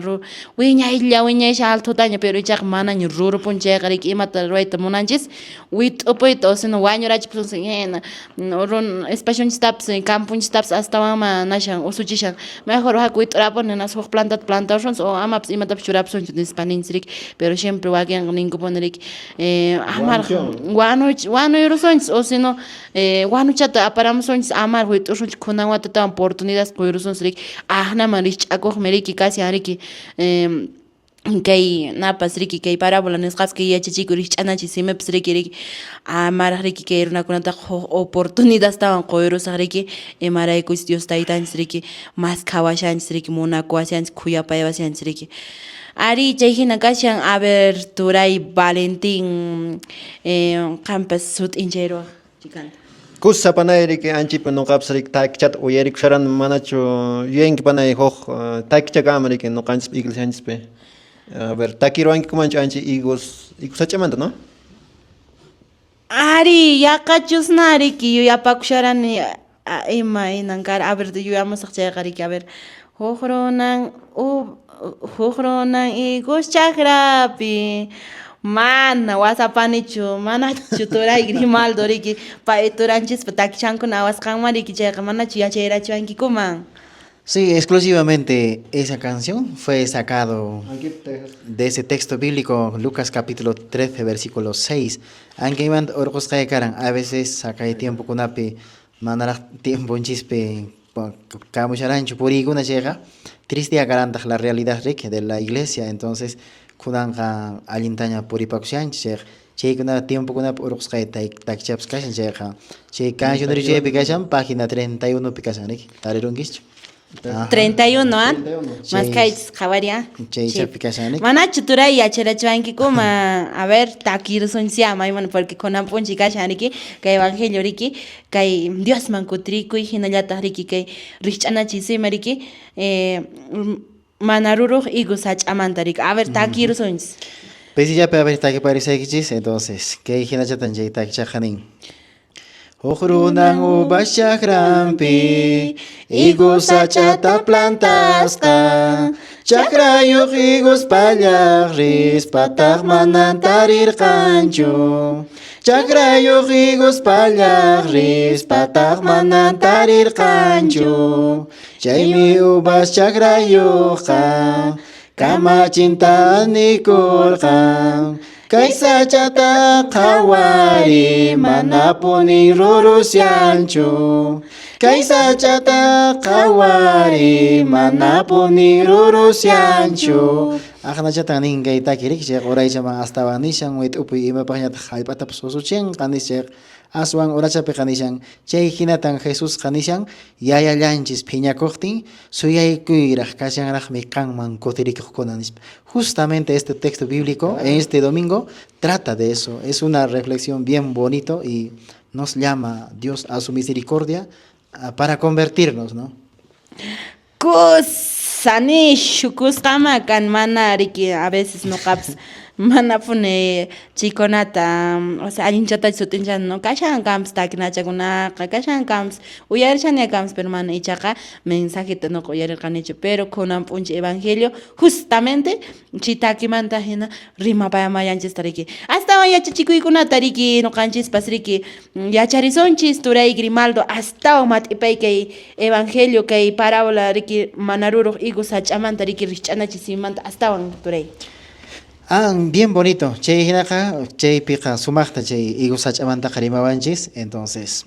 S1: wiñaylla wiñayshan altotaña pero ichaqa manaña rurupun chayqa riki imata ruwayta munanchis wit'upuyta o sino wañurachipusun hina espacionchistapas camponchistapas astawanma nashan usuchishan mejor haku wit'urapuni nas huk plantata plantarusunchis o amapas imatapas churapusunchis nispa ninchis riki pero siempre wakinqa ninkupuni riki amaraq wanuyrusunchis o sino wanuchata aparamusunchis amaraq wit'usunchis kunan watatawan oportunidad quyrusunchis riki aqnaman rikch'akuqmi riki kashan riki kay napas riki kay parábola nisqapas kay yachachikuy rikch'anachiy simipas riki riki amaraq riki kay runakunataqa huk oportunidadtawan quyrusaq riki imaraykuchus Dios taytanchis riki maskhawashanchis riki munakuwashanchis khuyapayawashanchis riki ari chay hina kashan a ver turay Valentín qanpas sut'inchay ruwaq chikanta.
S3: Kusa panay riki anchipi nuqapas riki takichata uyarikusharan manachu yuyanki panay huk takicha kanman riki nuqanchispa iglesianchispi. A ver, takiruwankikumanchu anchi higos higos sach'amanta, no?
S1: Ari, yaqachusna riki yuyapakusharani ima hinan kara a ver yuyamusaq chayqa riki a ver huk runan huk runan higos chakrapi mana wasapanichu manachu turay Grimaldo riki pay turanchispa takichankuna awasqanman riki chayqa manachu yachayrachiwankikuman.
S2: Sí, exclusivamente esa canción fue sacado de ese texto bíblico, Lucas capítulo 13, versículo 6. Aunque iban hurqusqay karan, a veces sakay tiempokunapi manaraq tiemponchispi kamusharanchu puriykuna chayqa, triste karantaq la realidad riki de la iglesia, entonces kunanqa allintaña puripakushanchis chayqa chaykuna tiempokunapi hurqusqay takichapas kashan chayqa chay cancionero chaypi kashan página 31 pi kashan riki tarirunkischu.
S1: 31, ¿ah? Maskaychis qhawari, ¿ah?
S2: Chaychapi kashan riki.
S1: Manachu turay yacharachiwankikuman a ver takirusunchis maymana porque kunan p'unchay kashan riki kay evangelio riki kay Diosman kutirikuy hinallataq riki kay rikch'anachiy simi riki mana ruruq higos sach'amanta riki a ver takirusunchis.
S2: Pisillapi a ver takiparisaykichis entonces kay hinachatan chay takichaqa nin. Huk runan uvas chakranpi higos sach'ata plantasqa chakrayuq higos pallaq rispataq manan tarirqanchu chakrayuq higos pallaq rispataq manan tarirqanchu chaymi uvas chakrayuqqa kamachinta nikurqan kay sach'ata qhawari manapuni rurushanchu kay sach'ata qhawari manapuni rurushanchu aqnachatan nin kay taki riki chayqa uraychaman astawan nishan wit'upuy imapaqñataq hallp'atapas usuchinqa nispa chayqa aswan urachapiqa nishan chay hinatan Jesusqa nishan yayallanchis phiñakuqtin suyaykuyraq kashanraqmi qanman kutirikuqkuna nispa. Justamente este texto bíblico en este domingo trata de eso, es una reflexión bien bonito y nos llama Dios a su misericordia para convertirnos, ¿no?
S1: Kusa nishu kusqama kan mana riki a veces nuqapas Manapuni chaykunata osea allinchatachu sut'inchani no kashan kanpas takinachakunaqa kashan kanpas uyarishani kanpas pero mana ichaqa mensajeta nuqa uyarirqanichu pero kunan p'unchay evangelio justamente chay takimanta hina rimapayamallanchista riki astawan yachachikuykunata riki nuqanchispas riki yacharisunchis turay Grimaldo astawan mat'ipay kay evangelio kay parábola riki mana ruruq higo sach'amanta riki rikch'anachisimanta astawan turay.
S2: Ah, bien bonito. Chay hinaqa chaypiqa sumaqta chay higo sach'amantaqa rimawanchis. Entonces,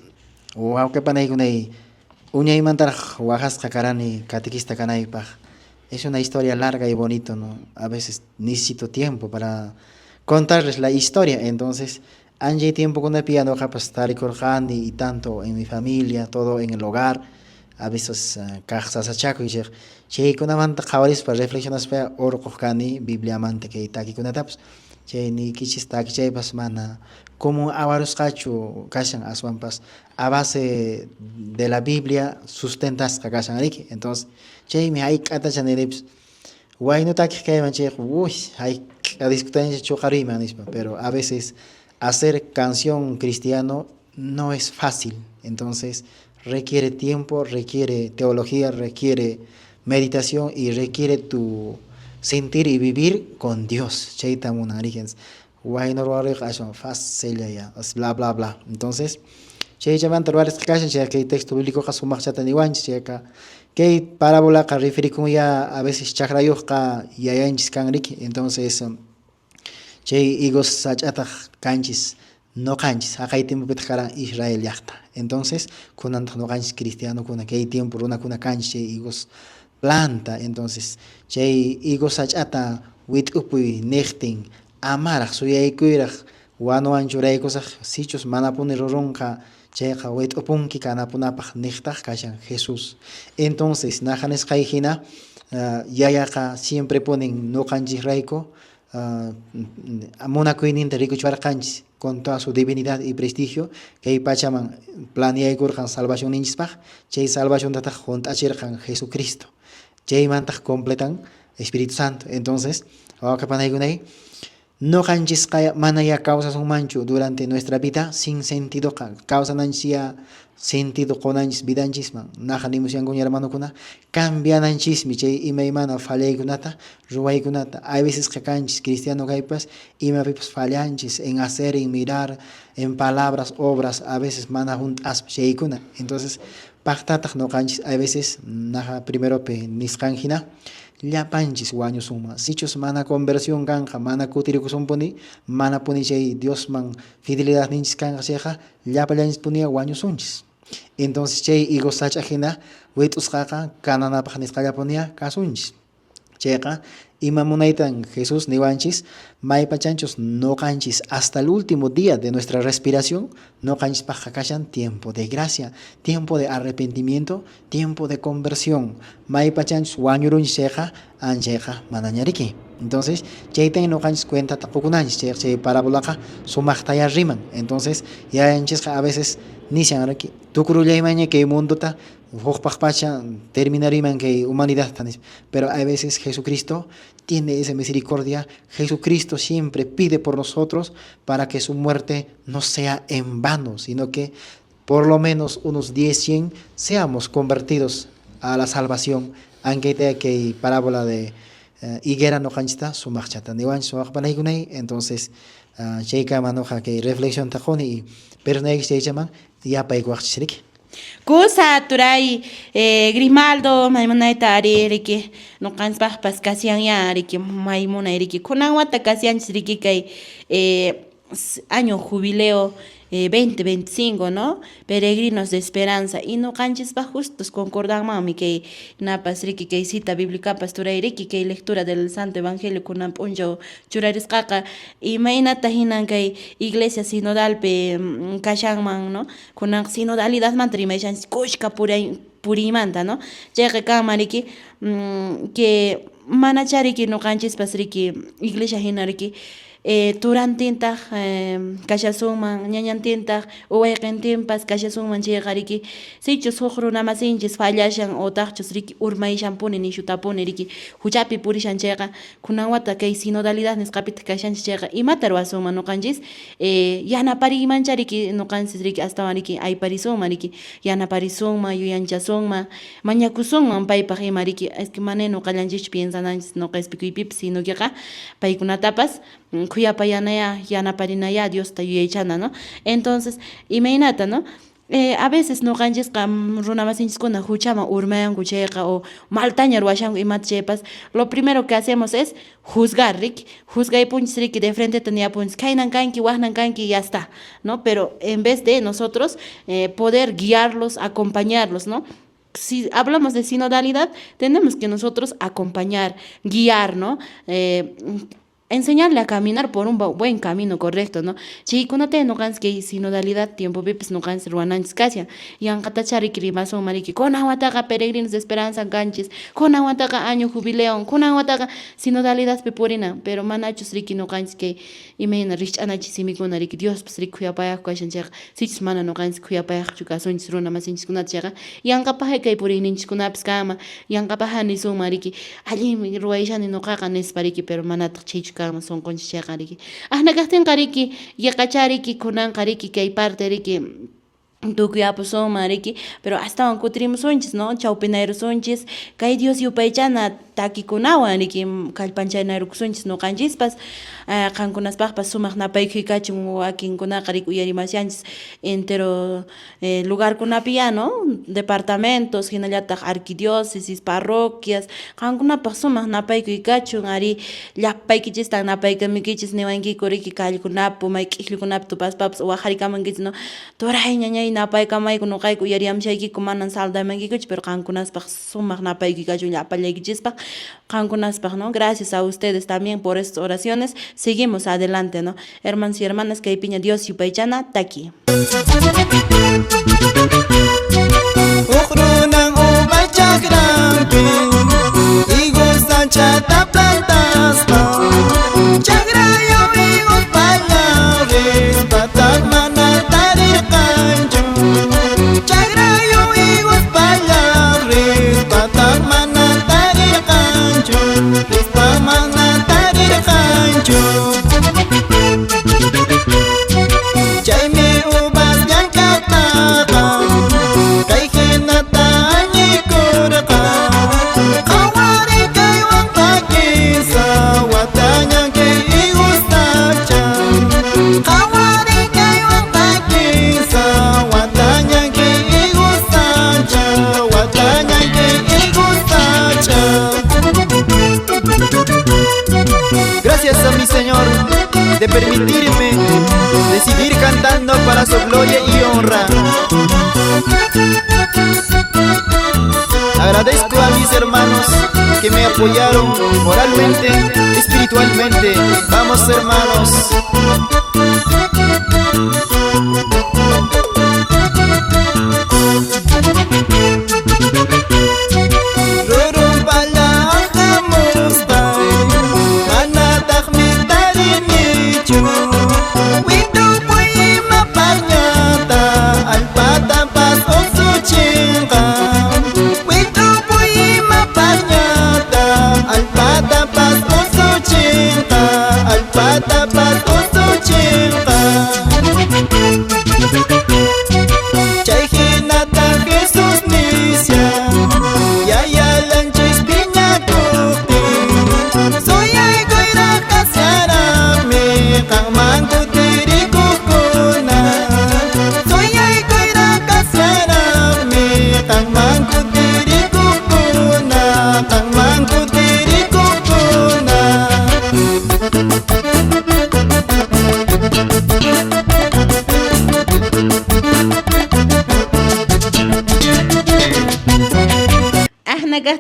S2: wawqi panaykunay uñaymantaraq waqasqa karani catequista kanaypaq. Es una historia larga y bonito, ¿no? A veces necesito tiempo para contarles la historia. Entonces, anchay tiempokunapi ñuqapas tarikurqani y tanto en mi familia, todo en el hogar, a veces kaq sasachakuy chayqa chaykunamanta qhawarispa reflexionaspa urquq kani Bibliamanta kay takikunatapas chay niykichis takichaypas mana común awarusqachu kashan aswanpas a base de la Biblia sustentasqa kashan riki. Entonces chaymi hayk'atacha niripas waynu takiq kayman chayqa uy hayk'a discutayninchik chuqariyman nispa, pero a veces hacer canción cristiano no es fácil, entonces requiere tiempo, requiere teología, requiere meditación y requiere tu sentir y vivir con Dios. Chayta munan riki. Waynu ruwaruyqa aswan fácil ya, bla bla bla. Entonces chaychamanta ruwarisqa kashan chay kay texto bíblicoqa sumaqchata niwanchis chayqa kay parábolaqa referikun ya a veces chakrayuqqa yayanchis kan riki. Entonces chay higos sach'ataq kanchis nuqanchis haqay tiempopitaq karan Israel llaqta. Entonces kunantaq nuqanchis cristianokuna kay tiempo runakuna kanchis chay higos planta. Entonces chay higos sach'ata wit'upuy niqtin amaraq suyaykuyraq wanuwan churaykusaq sichus manapuni rurunqa chayqa wit'upunki kanapunapaq niqtaq kashan Jesús. Entonces naqa nisqay hina yayaqa siempre punin nuqanchisrayku munakuyninta rikuchiwarqanchis con toda su divinidad y prestigio kay pachaman planeaykurqan salvacionninchispaq chay salvaciontataq hunt'achirqan Jesucristo chaymantaq completan Espíritu Santo. Entonces wawqi panaykunay nuqanchisqa mana ya kawsasunmanchu durante nuestra vida sin sentidoqa kawsananchis ya sentido qunanchis vidanchisman naqa nimusyankuña hermanokuna cambiananchismi chay imaymana fallaykunata ruwaykunata. Hay veces kanchis cristiano kaypas imapipas fallanchis en hacer, en mirar, en palabras, obras, a veces mana hunt'aspa chaykuna. Entonces paqtataq nuqanchis hay veces naqa primeropi nisqan hina llapanchis wañusunman sichus mana conversión kanqa mana kutirikusunpuni manapuni chay Diosman fidelidadninchis kanqa chayqa llapallanchispuniya wañusunchis. Entonces chay higos sach'a hina wit'usqaqa kananapaq nisqallapuniya kasunchis. Chayqa ima munaytan Jesús niwanchis maypachanchus nuqanchis hasta el último día de nuestra respiración nuqanchispaqqa kashan tiempo de gracia, tiempo de arrepentimiento, tiempo de conversión. Maypachanchus wañurunchis chayqa anchayqa manaña riki. Entonces chaytan nuqanchis cuentata qukunanchis chay chay parábolaqa sumaqtaya riman. Entonces yayanchisqa a veces nishan riki tukurullaymanña kay mundota hukpaq pacha terminariman kay humanidadta nispa. Pero a veces Jesucristo tiene esa misericordia. Jesucristo siempre pide por nosotros para que su muerte no sea en vano, sino que por lo menos unos 10, 100 seamos convertidos a la salvación. Aunque kay parábola de higuera nuqanchista sumaqchata niwanchis waqpanaykunay. Entonces chaykama nuqa kay reflexionta quni y perdonaykichis chaychaman yapaykuwaqchis riki.
S1: Kusa turay Grimaldo maymunayta ari riki nuqanchispaqpas kashan riki maymunay riki kunan wata kashanchis riki kay año jubileo 2025, ¿no? Peregrinos de esperanza y nuqanchispaq justos concordanmanmi kay napas riki kay cita bíblicapas turay riki kay lectura del Santo Evangelio kunan p'unchaw churarisqaqa imaynata hinan kay iglesia sinodalpi kashanman, ¿no? Kunan sinodalidadmanta rimayshanchis kushka puriymanta, ¿no? Chayqa kanman riki que manachá riki nuqanchispas riki iglesia hina riki. Turantintaq kashasunman, ñañantintaq wayqintinpas kashasunman chayqa riki, sichus huk runamasinchis fallashan otaqchus riki urmayshanpuni nishutapuni riki huchapi purishan chayqa, kunan wata kay sinodalidad nisqapitaq kashanchis chayqa, imata ruwasunman nuqanchis? Yanapariymancha riki nuqanchis riki astawan riki ayparisunman riki, yanaparisunman, yuyanchasunman, mañakusunman paypaq ima riki, es que mana nuqallanchischu piensananchis no qhispikuypipas, sino queqa paykunatapas khuyapayanaya, yanaparinaya, Diosta yuyaychana, ¿no? Entonces, imaynata, no? A veces nuqanchisqa runamasinchiskuna huchaman urmayanku chayqa o maltaña ruwashanku imata chaypas, lo primero que hacemos es juzgar, riki, juzgaypunchis riki, de frenteta niyapunchis, khaynan kanki, waqnan kanki, y ya está, ¿no? Pero en vez de nosotros poder guiarlos, acompañarlos, ¿no? Si hablamos de sinodalidad, tenemos que nosotros acompañar, guiar, ¿no? Enseñarle a caminar por un buen camino correcto, ¿no? Chaykunata nuqanchis kay sinodalidad tiempopipis nuqanchis ruwananchis kashan. Yanqatacha riki rimasunman riki, kunan wataqa peregrinos de esperanza kanchis, kunan wataqa año jubileo, kunan wataqa sinodalidadpi purina, pero manachus riki nuqanchis kay imayna rikch'anachis simikuna riki Diospas riki khuyapayaq kashan chayqa, sichus mana nuqanchis khuyapayaqchu kasunchis runa masinchiskunata chayqa, yanqapaqqa kay puriyninchiskunapis kanman, yanqapaqqa nisunman riki, allinmi ruwayshani nuqaqa nispa riki, pero manataq chaychu kanman sunqunchis chayqa riki. Ahna kaqtinqa riki, yaqacha riki kunanqa riki kay parte riki tukuy apusunman riki, pero astawan kutirimusunchis, no? Chawpinayrusunchis kay Dios yupaychana takikunawan riki, kallpanchanayrukusunchis nuqanchispas, qankunaspaqpas sumaq napaykuy kachun, wakinkunaqa riki uyarimashanchis entero lugarkunapi ya, no? Departamentos, hinallataq arquidiócesis, parroquias, qankunapaq sumaq napaykuy kachun, ari llapaykichistan napaykamuykichisniwankiku riki callekunapi, may k'ikllukunapi tupaspapas waqharikamunkichis, no? Turay, ñañay, napaykamayku, nuqayku uyariyamushaykiku, manan saludamankikuchu, pero qankunaspaq sumaq napaykuy kachun llapallaykichispaq, qankunaspaq, ¿no? Gracias a ustedes también por estas oraciones, seguimos adelante, ¿no? Hermanos y hermanas, kaypiña Dios yupaychana taki.
S5: Huk runan uva chakranpi higos sach'ata plantaspa, chakrayuq higos pallaq rispataq mana tarirqanchu, chakrayuq higos pallaq rispataq mana tarirqanchu, rispa mana tarirqanchu. Chaymi uvas llank'aqtaqa kay hinata añikurqa, qhawariy kaywanqa kinsa wataña kay higos sacha, qhawariy kaywanqa kinsa wataña kay higos sacha, wataña kay higos sacha. Gracias a mi Señor de permitirme decidir cantando para su gloria y honra. Agradezco a mis hermanos que me apoyaron moralmente, espiritualmente. Vamos, hermanos. Rurun pallaqhamuspay manataqmi tarinichu, witupuy imapaqñata allpatapas usuchinqa, witupuy imapaqñata allpatapas usuchinqa, allpatapas usuchinqa.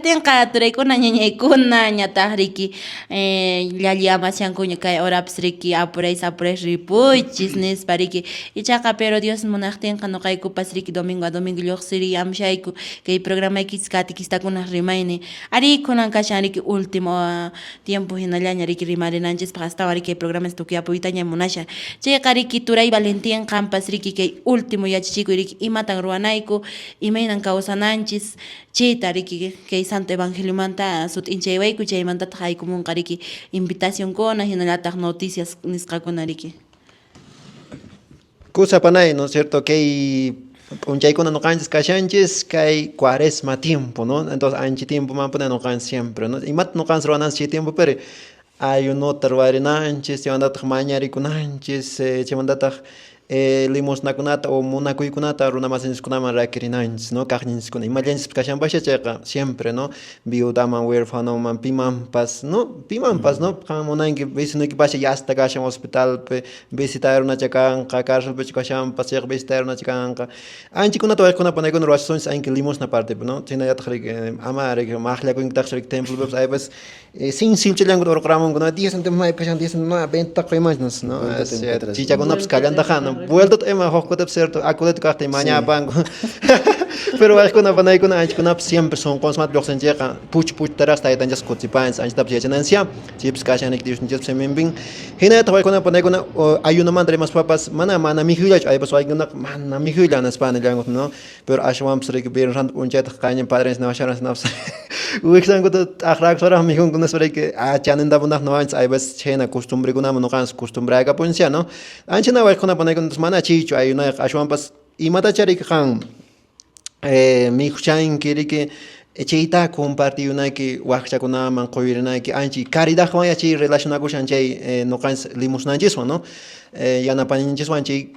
S1: kaqtinqa turaykuna ñañaykuna ñataq riki llalliamashankuña kay horapis riki apurais apurais ripuychis nispa riki ichaqa pero Dios munaqtinqa noqaykupas riki domingo a domingo lluqsiriamshayku kay programaykichis katikistakunaq rimaynin arí kunan kashan riki último tiempo hinallaña riki rimarinanchispaq astawan riki kay programas tukuy apuytaña munashan chayqa riki turay Valentín qanpas riki kay último yachachikuy riki imatan ruwanayku imaynan kawsananchis chayta riki kay santo evangeliomanta sut'inchaywayku chaymantataq haykumunqa riki invitacionkuna hinallataq noticias nisqakuna riki.
S3: Kusa panay, ¿no es cierto? Kay p'unchaykuna noqanchis kashanchis kay cuaresma tiempo, ¿no? Entonces anchi tiempo manpuni noqanchis siempre, ¿no? Imata noqanchis ruwananchis chay tiempo pero ayunota ruwarinanchis, chaymantataq mañarikunanchis, chaymantataq limosnakunata o munakuykunata runa masinchiskunaman rakirinanchis, ¿no? Kaqninchiskuna imallanchispas kashanpascha chayqa siempre, ¿no? Viudaman, huerfanoman, pimanpas, ¿no? Pimanpas, ¿no? Qan munanki vecinoykipascha yasta kashan hospitalpi, visitay runacha kanqa, carcelpichu kashanpas chayqa visitay runacha kanqa. Anchikunata wayqikuna panaykuna ruwachasunchis anki limosna partepi, ¿no? Chaynallataq riki ama riki maqllakunkitaqchu riki templopipas aypas sinsilchallankuta urquramunku, ¿no? 10 céntimos maypi kashan, 10 céntimos, 20 quymanchis, ¿no? Chichakunapas kallantaqa, ¿no? Vueltota ima huk kutipi cierto aculito kaqtin mañapanku. Pero wayqikuna panaykuna anchikunapas siempre sunqunchikmanta lluqsinchikqa puchu puchutaraqsi taytanchis kutipanchis anchatapas yachananchis chaypis kashan riki Diosninchikpa siminpin. Hinallataq waykuna panaykuna ayunomanta rimaspapas mana mana mikhuyllachu aypas waykunaqa mana mikhuylla nispa nillanku, ¿no? Pero ashwanpas riki Viernes Santo p'unchaytaq qayñin padrenchis nawasharan hinapas wiksankuta t'aqrakusparaq mikhunku nispa riki chanintapunaq noqanchis hay veces chhayna costumbrekunaman noqanchis costumbraykapunchis, ¿no? Anchana waykuna panaykuna mana chaychu ayunayqa ashwanpas imatacha riki qan mikhuchanki riki chayta compartiyunayki wakchakunaman quyrinayki anchi caridadwan chay relacionakushan chay noqanchis limosnanchiswan, ¿no? Yanapaninchishwan chay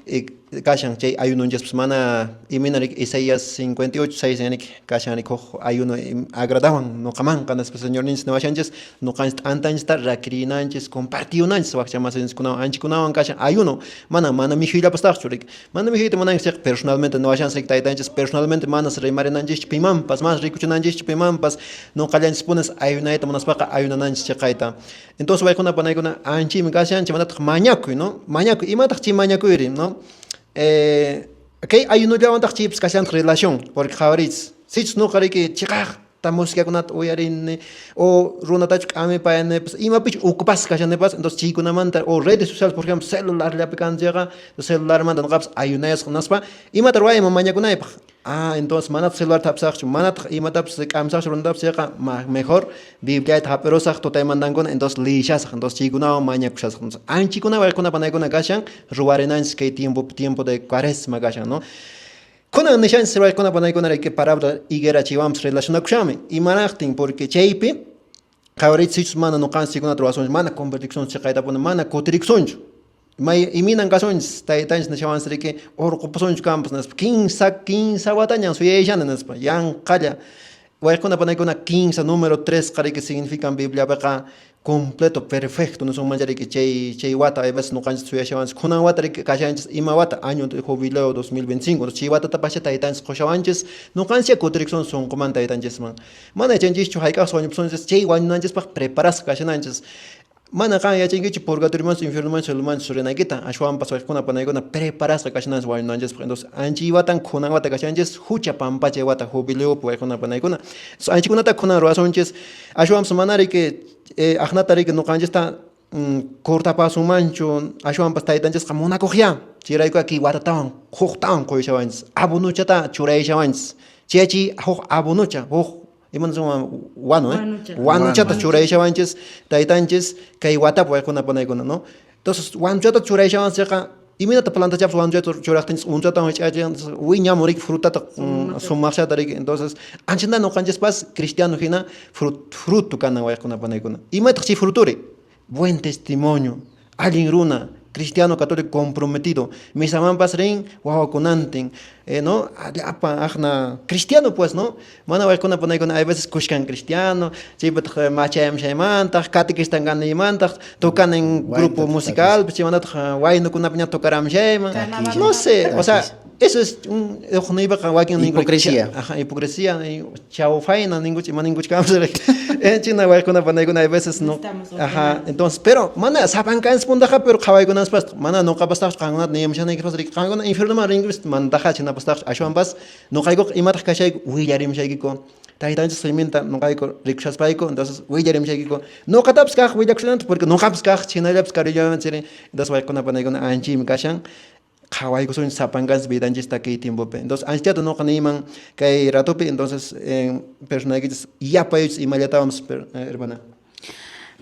S3: kashan chay ayunonchispas mana imayna riki Isaías 58, 6 riki kashan riki huk ayuno agradawan noqamanqa nispa Señorninchis niwashanchis noqanchis t'antanchista rakirinanchis compartiyunanchis wakcha masinchiskunawan anchikunawan kashan ayuno mana mana mikhuyllapastaqchu riki mana mikhuyta munanchis chayqa personalmente niwashanchis riki taytanchis personalmente manas rimarinanchischu pimanpas manas rikuchinanchischu pimanpas noqallanchispunis ayunayta munaspaqa ayunananchis chayqayta. Entonces waykuna panaykuna anchimi kashan chaymantataq mañakuy, ¿no? Mañakuy, imataq chay mañakuyri, ¿no? Kay ayunollawantaq chaypas kashantaq relación, porque qhawariychis, sichus noqa riki chiqaqta musicakunata uyarini o runatachu k'amipayanipas imapichu ocupasqa kashanipas, entonces chaykunamanta o redes sociales, por ejemplo, celularllapi kan chayqa, celularmanta noqapas ayunayasqa nispa, imata ruwayman mañakunaypaq? Ah, entonces manataq celularta hap'isaqchu, manataq imatapas k'amisaqchu runatapas chayqa, mejor Bibliayta hap'irusaq tutaymantankuna, entonces liyishasaq, entonces chaykunawan mañakushasaq. Entonces anchikuna waykuna panaykuna kashan ruwarinanchis kay tiempo tiempo de cuaresma kashan, ¿no? Kunan nishanchis waykuna panaykuna riki parábola higuera chaywanpas relacionakushanmi. Imanaqtin? Porque chaypi qhawariychis sichus mana noqanchis chaykunata ruwasunchis, mana convertikusunchis chiqaytapuni, mana kutirikusunchu. May iminan kasunchis taytanchis nishawanchis riki urqupusunchu kanpas nispa kinsa watañan suyayshani nispa yanqalla waykuna panaykuna kinsa número 3 qa riki significan Bibliapiqa completo perfecto nisunmancha riki chay chay wata hay veces noqanchis suyashawanchis kunan wata riki kashanchis ima wata año de jubileo 2025 chay watatapascha taytanchis qushawanchis noqanchis kutirikusun sunqumanta taytanchisman mana yachanchischu hayk'aqsi wañupusunchis chay wañunanchispaq preparasqa kashananchis. Mana qan yachankichu purgatoriomanchu infiernomanchu cielomanchu rinaykita, ashwanpas waykuna panaykuna preparasqa kashananchis wañunanchispaq. Entonces anchi watan kunan wata kashanchis hucha pampachay wata jubileopi waykuna panaykuna. Entonces anchikunata kunan ruwasunchis, ashwanpas mana riki aqnata riki noqanchista cortapasunmanchu, ashwanpas taytanchisqa munakuqyá. Chayrayku kay watatawan huktawan quyashawanchis, abonochata churayashawanchis. Chayachi huk abonocha, huk Imanaswan wanu, wanuchata churayashawanchis taytanchis kay watapi waykuna panaykuna, ¿no? Entonces wanuchata churayashawanchis chayqa imaynata plantachapas wanuchata churaqtinchis unchatawan hich'achinchis wiñamun riki frutata sumaqchata riki. Entonces anchata noqanchispas cristiano hina fruto kanan waykuna panaykuna. Imataq chay fruturi? Buen testimonio, allin runa, cristiano católico comprometido, misamanpas rin wawakunantin, ¿no? Llapa aqna cristiano pues, ¿no? Mana waykuna panaykuna hay veces kushkan cristiano, chaypataq machayamshaymantaq, catequistan kanaymantaq, tocan en grupo musical, chaymantataq waynukunapiña tocaramshayman, no sé, o sea, Eso es un uqniypaqa wakin ninku
S2: Hipocresía.
S3: Ajá, hipocresía, chawfayna ninkuch ima ninkuch kanpas china wayquna panaykuna hay veces no.
S1: Estamos
S3: Ajá, entonces, pero mana sapankanchis puntaqa pero qhawaykunanspas mana nuqapastaqchu qankunata niyamushanaykipas riki qankuna infiernoman rinkipas mantaqa chinapastaqchu ashwanpas nuqaykuqa imataq kashayku willarimushaykiku taytanchis siminta nuqayku rikushaspayku entonces willarimushaykiku nuqatapas kaq willakushananta porque nuqapas kaq chinallapas karillaman chiri entonces wayquna panaykuna anchaymi kashan qhawaykusunchis sapankanchis vidanchista kay tiempopi entonces anchata nuqa niyman kay ratopi entonces personaykichis yapaychis imallatawanpas hermana.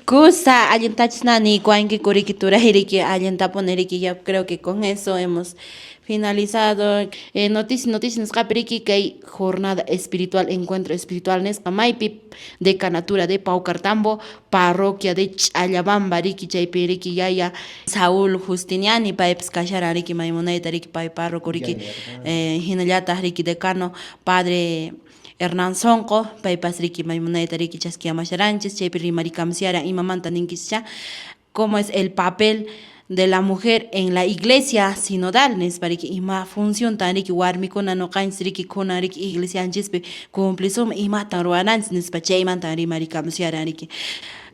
S1: Kusa, allintachis niykuwankiku riki turayriki allintapuni riki ya creo que con eso hemos finalizado. Noticia noticia nisqapi riki kay jornada espiritual encuentro espiritual nisqa maypi decanatura de Paucartambo parroquia de Ch'allabamba riki chaypi riki yaya Saúl Justiniani paypas kasharan riki maymunayta riki pay párroco riki hinallataq riki decano padre Hernán Sonqo paypas riki maymunayta riki chaskiyamasharanchis chaypi rimarikamusharan imamanta ninkischa cómo es el papel de la mujer en la iglesia sinodal nispa riki ima funciontan riki warmikuna nuqanchis riki kunan riki iglesianchispi cumplisunman imatan ruwananchis nispa chaymantan rimarikamusharan riki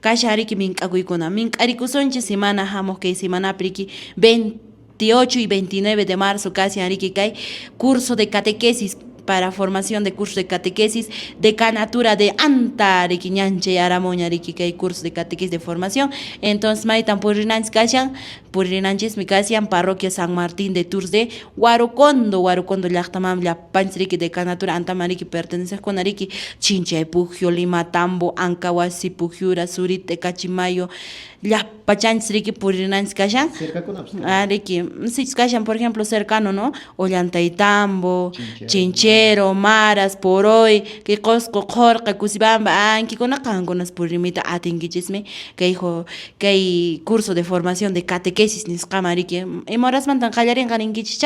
S1: kashan riki mink'akuykuna mink'arikusunchis semana hamuq kay semanapi riki 28 y 29 de marzo kashan riki kay curso de catequesis para formación de curso de catequesis decanatura de Anta riki ñanchay aramuña riki kay curso de catequesis de formación entonces maytan purinanchis kashan purininanchismi kashan parroquia San Martín de Tours de Huarocondo Huarocondo llaqtamanmi llapanchis riki decanatura antaman riki pertenecejkuna riki Chinchay Pujio Limatambo Ancahuasi Pujiura Zurite Cachimayo llapachanchis riki purinanchis kashan riki sichus kashan por ejemplo cercano no Ollantaytambo Chinchero Maras Poroy kay Qosqo Qhurqa Cusibamba ankikuna qankunas purimuyta atinkichismi kay kay curso de formación de catequesis nisqaman riki ima horasmantan qallarinqa ninkichis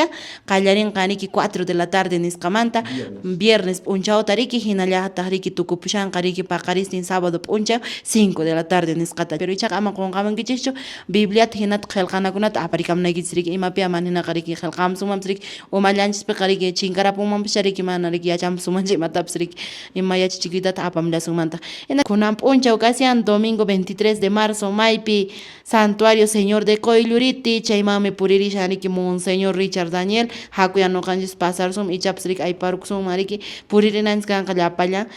S1: qallarinqa riki 4 de la tarde nisqamanta viernes p'unchawta riki hinallataq riki tukupushanqa riki paqaristin sábado p'unchaw 5 de la tarde nisqata pero ichaqa ama qunqamunkichischu Bibliata hinataq qillqanakunata aparikamunaykichis riki imapi mana hinaqa riki qillqamusunmanpas riki umallanchispiqa riki chinkarapunmanpascha riki mana riki yachamusunmanchu imatapas riki ima yachachikuytataq apamullasunmantaq hina kunan p'unchaw kashan domingo 23 de marzo maypi Santuario Señor de Qoylluriti chaymanmi puririshan riki Monseñor Richard Daniel hakuyan nuqanchis pasarsun ichapas riki ayparukusunman riki puririnanchis kanqa llapallan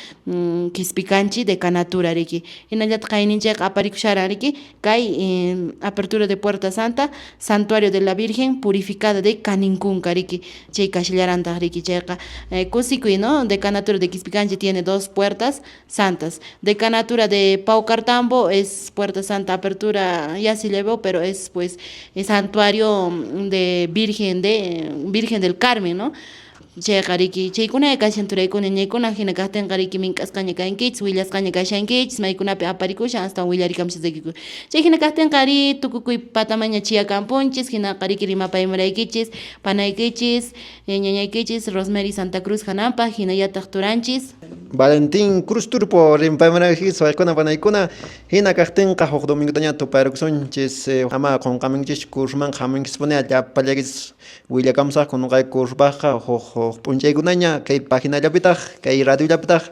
S1: Quispicanchi decanatura riki hinallataq qayninchayqa aparikusharan riki kay apertura de Puerta Santa Santuario de la Virgen Purificada de Caninkunka riki chay kashallarantaq riki chayqa kusikuy no decanatura de Quispicanchi tiene dos puertas santas decanatura de Paucartambo es Puerta Santa apertura ya se llevó pero es pues el santuario de Virgen del Carmen no chayqa riki chaykuna kashan turaykuna ñaykuna hina kaqtinqa riki mink'asqaña kankichis willasqaña kashankichis maykunapi aparikushan astawan willarikamushaykikuna chay hina kaqtinqa ri tukukuy patamaña chiyakampunchis hinaqa riki rimapaymuraykichis panaykichis ñañaykichis Rosemary Santa Cruz hananpaq hinallataq turanchis
S3: Valentín Cruz Turpo rimpaymuraykichis waykuna panaykuna hina kaqtinqa huk domingotaña tuparukusunchis ama qunqaminkichis kursmanqa hamunkichispuni llapallaykichis willakamusaqku nuqayku kurspaqqa huk p'unchaykunaña kay paginallapitaq kay radiollapitaq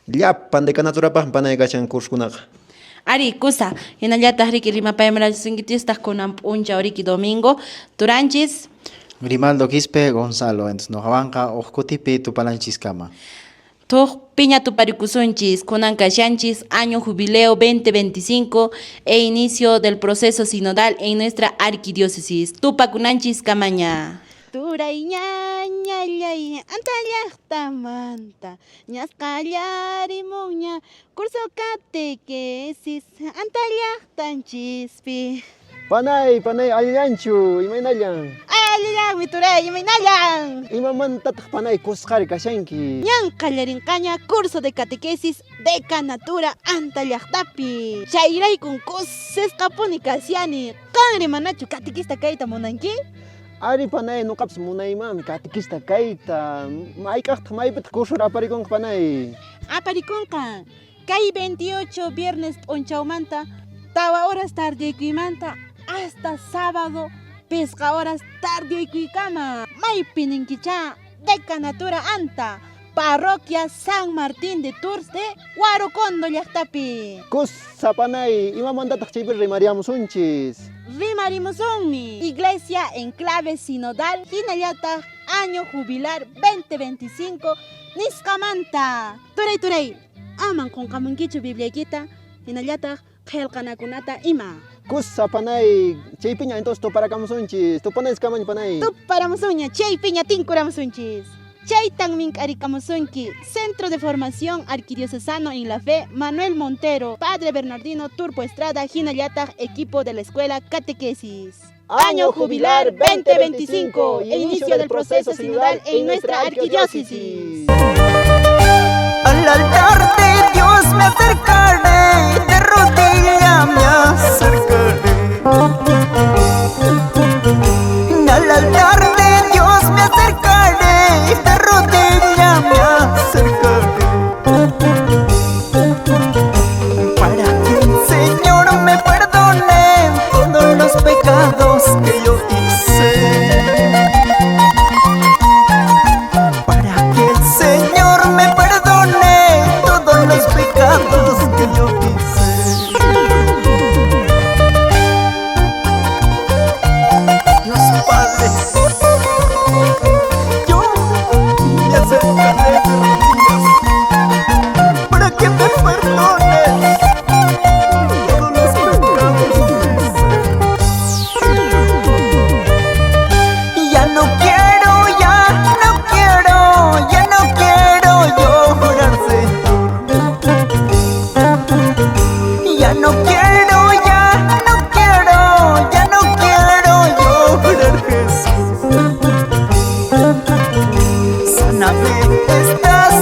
S3: llapan decanaturapaq panay kashan kurskunaqa.
S1: Ari kusa hinallataq riki rimapaymuraykichis kunan p'unchaw riki domingo turanchis
S2: Grimaldo Quispe Gonzalo entonces nuqawanqa huk kutipi tupananchiskama.
S1: Tuq piña tuparikusunchis kunan kashanchis año jubileo 2025 e inicio del proceso sinodal en nuestra arquidiócesis tupakunanchis kamaña. Turay ñañallay anta llaqtamanta ñasqallarimunña curso catequesis anta llaqtanchispi.
S3: Panay, panay, allillanchu, imaynallan?
S1: Allillanmi turay, imaynallan?
S3: Imamantataq panay kusqari kashanki?
S1: Ñan qallarinqaña curso de catequesis decanatura anta llaqtapi. Chayraykun kusisqapuni kashani. Qanri manachu catequista kayta munanki?
S3: Ari panay, nuqapas munaymanmi catequista kayta. Mayk'aqtaq maypitaq kursura aparikunqa panay?
S1: Aparikunqa kay 28 viernes p'unchawmanta tawa horas tardekuymanta hasta sábado Pisqa horas tardiykuykama maypi ninkicha Decanatura Anta, Parroquia San Martín de Tours de Huarocondo llaqtapi.
S3: Kusa panay, imamantataq chaypi rimariamusunchis?
S1: Rimarimusunmi, Iglesia en clave sinodal, hinallataq año jubilar 2025 nisqamanta. Turay turay, aman qunqamunkichu Bibliaykita, hinallataq qillqanakunata ima.
S3: Kusa panay, chaypiña entonces tuparakamusunchis, tupanayskamaña panay.
S1: Tuparamusuña, chaypiña tinkuramusunchis. Chaytan mink'arikamusunki, Centro de Formación Arquidiocesano en la Fe, Manuel Montero, Padre Bernardino Turpo Estrada, hinallataq, equipo de la Escuela Catequesis. Año Jubilar 2025, inicio del proceso sinodal en nuestra arquidiócesis.
S5: Al altar de Dios me acercaré, de rodilla me acercaré. Al altar de Dios me acercaré, de rodilla me acercaré. Para que el Señor me perdone todos los pecados que yo hice. Para que el Señor me perdone todos los pecados que yo hice. Dios Padre, yo me acercaré de rodillas para que me perdones todos los pecados que hice. Ya no quiero, ya no quiero, ya no quiero llorar, Señor. Ya no quiero, ya no quiero, ya no quiero llorar, Jesús. Sáname estas